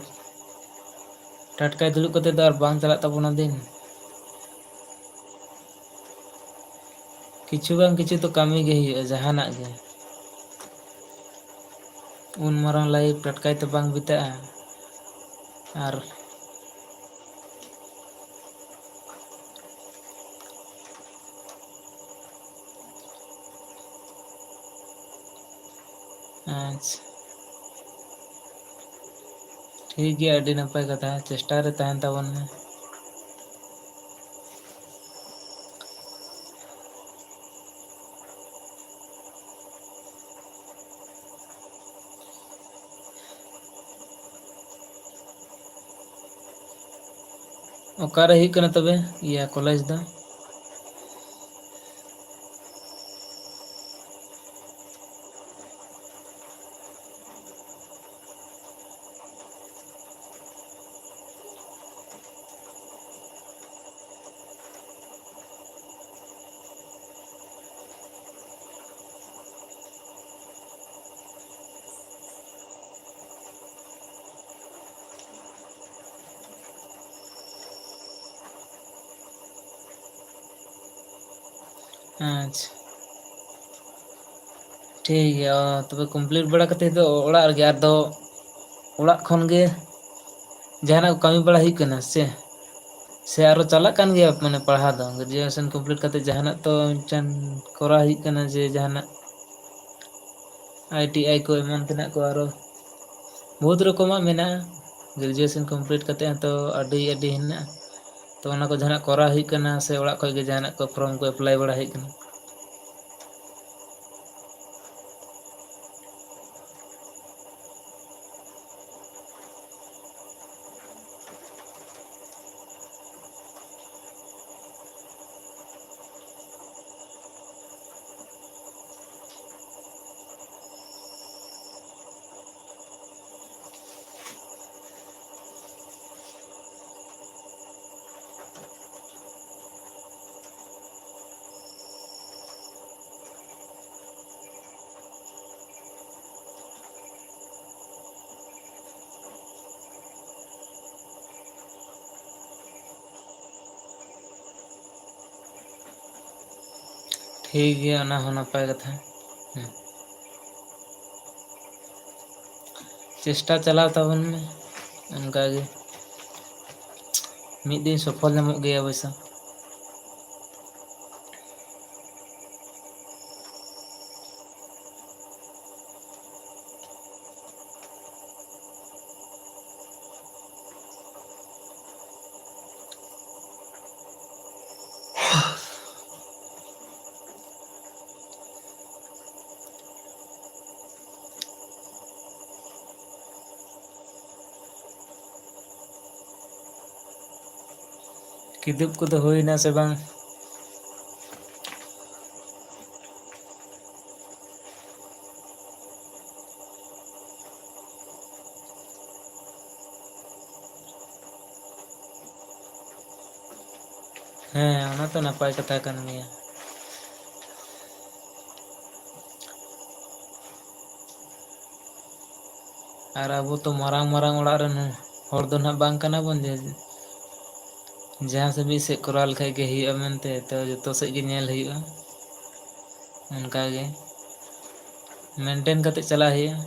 ᱴᱟᱴᱠᱟᱭ ᱫᱩᱲᱩᱵ ᱠᱟᱛᱮ ᱫᱚ ᱟᱨ ᱵᱟᱝ ᱪᱟᱞᱟᱜ ᱛᱟᱵᱚᱱᱟ ᱫᱤᱱ᱾ ᱠᱤᱪᱷᱩ ᱵᱟᱝ ᱠᱤᱪᱷᱩ ᱛᱚ ᱠᱟᱹᱢᱤ ᱜᱮ ᱦᱩᱭᱩᱜᱼᱟ, ᱡᱟᱦᱟᱱᱟᱜ ᱜᱮ᱾ ᱩᱱ ᱢᱟᱨᱟᱝ ᱞᱟᱭᱤᱯᱷ ᱴᱟᱴᱠᱟᱭ ᱛᱚ ᱵᱟᱝ ᱵᱤᱛᱟᱹᱜᱼᱟ᱾ ᱟᱨ ᱟᱪᱪᱷᱟ, ᱴᱷᱤᱠ ᱜᱮᱭᱟ, ᱟᱹᱰᱤ ᱱᱟᱯᱟᱭ ᱠᱟᱛᱷᱟ, ᱪᱮᱥᱴᱟ ᱨᱮ ᱛᱟᱦᱮᱱ ᱛᱟᱵᱚᱱ ᱢᱮ᱾ ᱚᱠᱟᱨᱮ ᱦᱩᱭᱩᱜ ᱠᱟᱱᱟ ᱛᱚᱵᱮ ᱤᱭᱟᱹ ᱠᱚᱞᱮᱡᱽ ᱫᱚ? ᱟᱪᱪᱷᱟ, ᱴᱷᱤᱠ ᱜᱮᱭᱟ᱾ ᱛᱚᱵᱮ complete ᱵᱟᱲᱟ ᱠᱟᱛᱮ ᱫᱚ ᱚᱲᱟᱜ ᱨᱮᱜᱮ, ᱟᱫᱚ ᱚᱲᱟᱜ ᱠᱷᱚᱱ ᱜᱮ ᱡᱟᱦᱟᱱᱟᱜ ᱠᱚ ᱠᱟᱹᱢᱤ ᱵᱟᱲᱟ ᱦᱩᱭᱩᱜ ᱠᱟᱱᱟ ᱥᱮ? ᱥᱮ ᱟᱨᱚ ᱪᱟᱞᱟᱜ ᱠᱟᱱ ᱜᱮᱭᱟ, ᱢᱟᱱᱮ, ᱯᱟᱲᱦᱟᱣ ᱫᱚ? Graduation complete ᱠᱟᱛᱮ ᱡᱟᱦᱟᱱᱟᱜ ᱛᱚ ᱢᱤᱫᱴᱮᱱ ᱠᱚᱨᱟᱣ ᱦᱩᱭᱩᱜ ᱠᱟᱱᱟ, ᱡᱮ ᱡᱟᱦᱟᱱᱟᱜ I T I ᱠᱚ ᱮᱢᱟᱱ ᱛᱮᱱᱟᱜ ᱠᱚ ᱟᱨᱚ ᱵᱚᱦᱩᱛ ᱨᱚᱠᱚᱢᱟᱜ ᱢᱮᱱᱟᱜᱼᱟ᱾ Graduation complete ᱠᱟᱛᱮ ᱦᱚᱸᱛᱚ ᱟᱹᱰᱤ, ᱟᱹᱰᱤ ᱦᱮᱱᱟᱜᱼᱟ᱾ ᱛᱚ ᱚᱱᱟ ᱠᱚ ᱡᱟᱦᱟᱱᱟᱜ ᱠᱚᱨᱟᱣ ᱦᱩᱭᱩᱜ ᱠᱟᱱᱟ ᱥᱮ ᱚᱲᱟᱜ ᱠᱷᱚᱱ ᱜᱮ ᱡᱟᱦᱟᱱᱟᱜ ᱠᱚ form ᱠᱚ apply ᱵᱟᱲᱟ ᱦᱩᱭᱩᱜ ᱠᱟᱱᱟ? ᱴᱷᱤᱠ ᱜᱮᱭᱟ, ᱚᱱᱟ ᱦᱚᱸ ᱱᱟᱯᱟᱭ ᱠᱟᱛᱷᱟ᱾ ᱦᱮᱸ᱾ ᱪᱮᱥᱴᱟ ᱪᱟᱞᱟᱣ ᱛᱟᱵᱚᱱ ᱢᱮ, ᱚᱱᱠᱟᱜᱮ ᱢᱤᱫ ᱫᱤᱱ ᱥᱚᱯᱷᱚᱞ ᱧᱟᱢᱚᱜ ᱜᱮᱭᱟ ᱚᱵᱚᱥᱥᱚ᱾ ᱠᱤᱫᱩᱵ ᱠᱚᱫᱚ ᱦᱩᱭᱱᱟ ᱥᱮ ᱵᱟᱝ? ᱦᱮᱸ, ᱚᱱᱟ ᱛᱚ ᱱᱟᱯᱟᱭ ᱠᱟᱛᱷᱟ ᱠᱟᱱ ᱜᱮᱭᱟ᱾ ᱟᱨ ᱟᱵᱚ ᱛᱚ ᱢᱟᱨᱟᱝ ᱢᱟᱨᱟᱝ ᱚᱲᱟᱜ ᱨᱮᱱ ᱦᱚᱲ ᱫᱚ ᱱᱟᱦᱟᱜ ᱵᱟᱝ ᱠᱟᱱᱟ ᱵᱚᱱ ᱡᱮ ᱡᱟᱦᱟᱸ ᱥᱮᱫ ᱢᱤᱫ ᱥᱮᱫ ᱠᱚᱨᱟᱣ ᱞᱮᱠᱷᱟᱡ ᱜᱮ ᱦᱩᱭᱩᱜᱼᱟ ᱢᱮᱱᱛᱮ, ᱛᱚ ᱡᱚᱛᱚ ᱥᱮᱫ ᱜᱮ ᱧᱮᱞ ᱦᱩᱭᱩᱜᱼᱟ᱾ ᱚᱱᱠᱟᱜᱮ ᱢᱮᱱᱴᱮᱱ ᱠᱟᱛᱮ ᱪᱟᱞᱟᱜ ᱦᱩᱭᱩᱜᱼᱟ᱾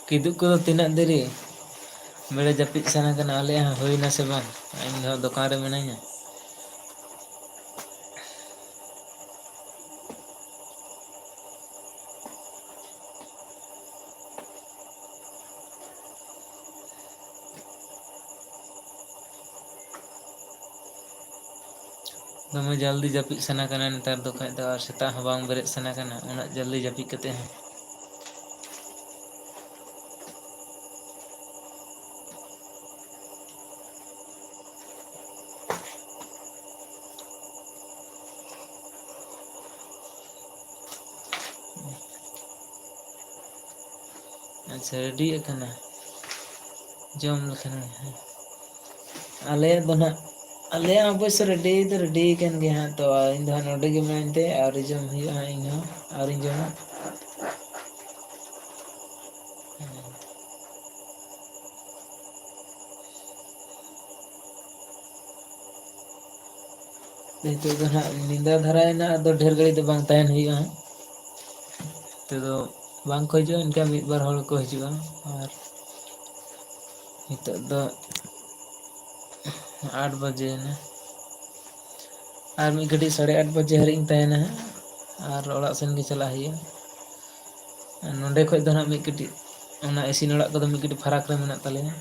ᱠᱤᱫᱩᱵ ᱠᱚᱫᱚ ᱛᱤᱱᱟᱹᱜ ᱫᱮᱨᱤ? ᱵᱮᱲᱟ ᱡᱟᱹᱯᱤᱫ ᱥᱟᱱᱟ ᱠᱟᱱᱟ, ᱟᱞᱮᱭᱟᱜ ᱦᱚᱸ ᱦᱩᱭᱱᱟ ᱥᱮ ᱵᱟᱝ? ᱤᱧ ᱫᱚ ᱫᱚᱠᱟᱱ ᱨᱮ ᱢᱤᱱᱟᱹᱧᱟ᱾ ᱫᱚᱢᱮ ᱡᱚᱞᱫᱤ ᱡᱟᱹᱯᱤᱫ ᱥᱟᱱᱟ ᱠᱟᱱᱟ ᱱᱮᱛᱟᱨ ᱫᱚ, ᱠᱷᱟᱡ ᱫᱚ ᱟᱨ ᱥᱮᱛᱟᱜ ᱦᱚᱸ ᱵᱟᱝ ᱵᱮᱨᱮᱫ ᱥᱟᱱᱟ ᱠᱟᱱᱟ, ᱩᱱᱟᱹᱜ ᱡᱚᱞᱫᱤ ᱡᱟᱹᱯᱤᱫ ᱠᱟᱛᱮ ᱦᱚᱸ᱾ ᱟᱪᱪᱷᱟ, ᱨᱮᱰᱤ ᱟᱠᱟᱱᱟ, ᱡᱚᱢ ᱞᱮᱠᱷᱟᱱ ᱜᱮ, ᱦᱮᱸ᱾ ᱟᱞᱮᱭᱟᱜ ᱫᱚ ᱱᱟᱦᱟᱜ, ᱟᱞᱮᱭᱟᱜ ᱚᱵᱚᱥᱥᱳᱭ ᱨᱮᱰᱤ ᱫᱚ ᱨᱮᱰᱤ ᱟᱠᱟᱱ ᱜᱮᱭᱟ ᱦᱟᱸᱜ, ᱛᱚ ᱤᱧ ᱫᱚ ᱦᱟᱸᱜ ᱱᱚᱰᱮ ᱜᱮ ᱢᱮᱱᱟᱹᱧ ᱛᱮ ᱟᱹᱣᱨᱤ ᱡᱚᱢ ᱦᱩᱭᱩᱜᱼᱟ ᱦᱟᱸᱜ, ᱤᱧ ᱦᱚᱸ ᱟᱹᱣᱨᱤᱧ ᱡᱚᱢᱟ᱾ ᱱᱤᱛᱚᱜ ᱫᱚ ᱱᱟᱦᱟᱜ ᱧᱤᱫᱟᱹ ᱫᱷᱟᱨᱟᱭᱮᱱᱟ, ᱟᱫᱚ ᱰᱷᱮᱨ ᱜᱷᱟᱹᱲᱤᱡ ᱫᱚ ᱵᱟᱝ ᱛᱟᱦᱮᱱ ᱦᱩᱭᱩᱜᱼᱟ ᱦᱟᱸᱜ᱾ ᱱᱤᱛᱚᱜ ᱫᱚ ᱵᱟᱝ ᱠᱚ ᱦᱤᱡᱩᱜᱼᱟ, ᱤᱱᱠᱟ ᱢᱤᱫ ᱵᱟᱨ ᱦᱚᱲ ᱠᱚ ᱦᱤᱡᱩᱜᱼᱟ᱾ ᱟᱨ ᱱᱤᱛᱚᱜ ᱫᱚ ᱟᱴ ᱵᱟᱡᱮᱭᱮᱱᱟ, ᱟᱨ ᱢᱤᱫ ᱜᱷᱟᱹᱲᱤᱡ ᱥᱟᱲᱮ ᱟᱴ ᱵᱟᱡᱮ ᱦᱟᱹᱨᱤᱡ ᱤᱧ ᱛᱟᱦᱮᱱᱟ ᱦᱟᱸᱜ, ᱟᱨ ᱚᱲᱟᱜ ᱥᱮᱱ ᱜᱮ ᱪᱟᱞᱟᱜ ᱦᱩᱭᱩᱜᱼᱟ᱾ ᱟᱨ ᱱᱚᱸᱰᱮ ᱠᱷᱚᱡ ᱫᱚ ᱱᱟᱦᱟᱜ ᱢᱤᱫ ᱠᱟᱹᱴᱤᱡ, ᱚᱱᱟ ᱤᱥᱤᱱ ᱚᱲᱟᱜ ᱠᱚᱫᱚ ᱢᱤᱫ ᱠᱟᱹᱴᱤᱡ ᱯᱷᱟᱨᱟᱠ ᱨᱮ ᱢᱮᱱᱟᱜ ᱛᱟᱞᱮᱭᱟ᱾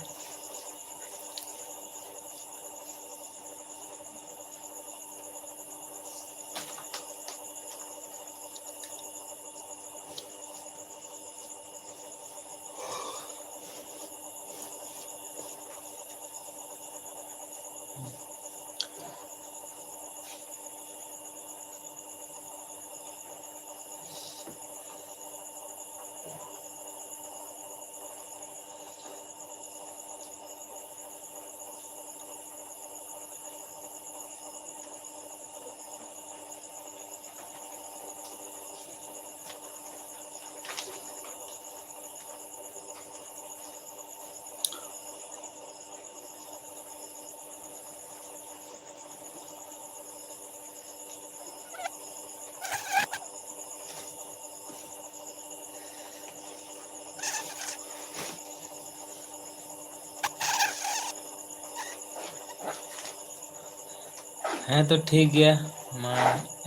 ᱦᱮᱸ, ᱛᱚ ᱴᱷᱤᱠ ᱜᱮᱭᱟ, ᱢᱟ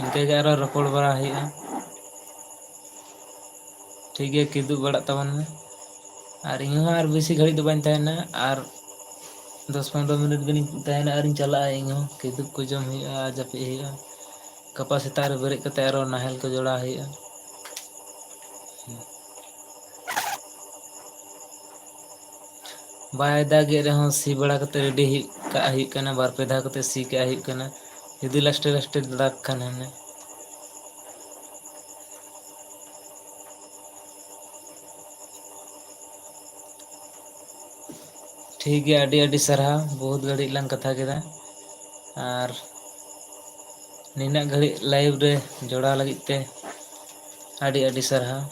ᱤᱱᱠᱟᱹ ᱜᱮ ᱟᱨᱚ ᱨᱚᱯᱚᱲ ᱵᱟᱲᱟ ᱦᱩᱭᱩᱜᱼᱟ᱾ ᱴᱷᱤᱠ ᱜᱮᱭᱟ, ᱠᱤᱫᱩᱵ ᱵᱟᱲᱟᱜ ᱛᱟᱵᱚᱱ ᱢᱮ᱾ ᱟᱨ ᱤᱧ ᱦᱚᱸ ᱟᱨ ᱵᱮᱥᱤ ᱜᱷᱟᱹᱲᱤᱡ ᱫᱚ ᱵᱟᱹᱧ ᱛᱟᱦᱮᱱᱟ, ᱟᱨ ᱫᱚᱥ ᱯᱚᱱᱨᱚ ᱢᱤᱱᱤᱴ ᱜᱟᱱᱤᱧ ᱛᱟᱦᱮᱱᱟ ᱟᱨᱤᱧ ᱪᱟᱞᱟᱜᱼᱟ᱾ ᱤᱧ ᱦᱚᱸ ᱠᱤᱫᱩᱵ ᱠᱚ ᱡᱚᱢ ᱦᱩᱭᱩᱜᱼᱟ ᱟᱨ ᱡᱟᱹᱯᱤᱫ ᱦᱩᱭᱩᱜᱼᱟ᱾ ᱜᱟᱯᱟ ᱥᱮᱛᱟᱜ ᱨᱮ ᱵᱮᱨᱮᱫ ᱠᱟᱛᱮ ᱟᱨᱚ ᱱᱟᱦᱮᱞ ᱠᱚ ᱡᱚᱲᱟᱣ ᱦᱩᱭᱩᱜᱼᱟ᱾ ᱵᱟᱭ ᱫᱟᱜᱮᱫ ᱨᱮᱦᱚᱸ ᱥᱤ ᱵᱟᱲᱟ ᱠᱟᱛᱮ ᱨᱮᱰᱤ ᱦᱩᱭᱩᱜ ᱠᱟᱜ ᱦᱩᱭᱩᱜ ᱠᱟᱱᱟ, ᱵᱟᱨ ᱯᱮ ᱫᱷᱟᱣ ᱠᱟᱛᱮ ᱥᱤ ᱠᱟᱜ ᱦᱩᱭᱩᱜ ᱠᱟᱱᱟ, ᱡᱩᱫᱤ ᱞᱟᱥᱴᱮ ᱞᱟᱥᱴᱮ ᱫᱟᱜᱽ ᱠᱷᱟᱱ ᱦᱟᱱᱮ᱾ ᱴᱷᱤᱠ ᱜᱮᱭᱟ, ᱟᱹᱰᱤ ᱟᱹᱰᱤ ᱥᱟᱨᱦᱟᱣ, ᱵᱚᱦᱩᱛ ᱜᱷᱟᱹᱲᱤᱡ ᱞᱟᱝ ᱠᱟᱛᱷᱟ ᱠᱮᱫᱟ, ᱟᱨ ᱱᱤᱱᱟᱹᱜ ᱜᱷᱟᱹᱲᱤᱡ ᱞᱟᱭᱤᱵᱷ ᱨᱮ ᱡᱚᱲᱟᱣ ᱞᱟᱹᱜᱤᱫ ᱛᱮ ᱟᱹᱰᱤ ᱟᱹᱰᱤ ᱥᱟᱨᱦᱟᱣ᱾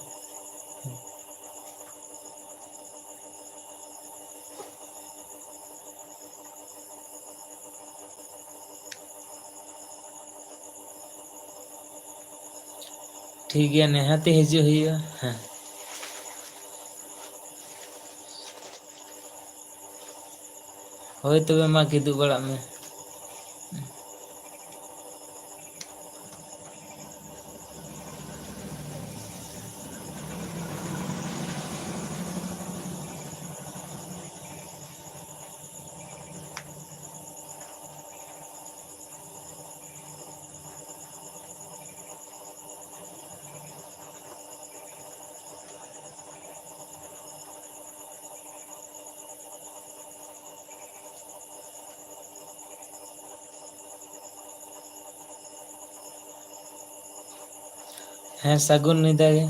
ᱴᱷᱤᱠ ᱜᱮᱭᱟ, ᱱᱤᱦᱟᱹᱛᱤ ᱦᱤᱡᱩᱜ ᱦᱩᱭᱩᱜᱼᱟ᱾ ᱦᱮᱸ᱾ ᱦᱳᱭ ᱛᱚᱵᱮ ᱢᱟ, ᱠᱤᱫᱩᱵ ᱵᱟᱲᱟᱜ ᱢᱮ᱾ ᱦᱮᱸ, ᱥᱟᱹᱜᱩᱱ ᱧᱤᱫᱟᱹ ᱜᱮ᱾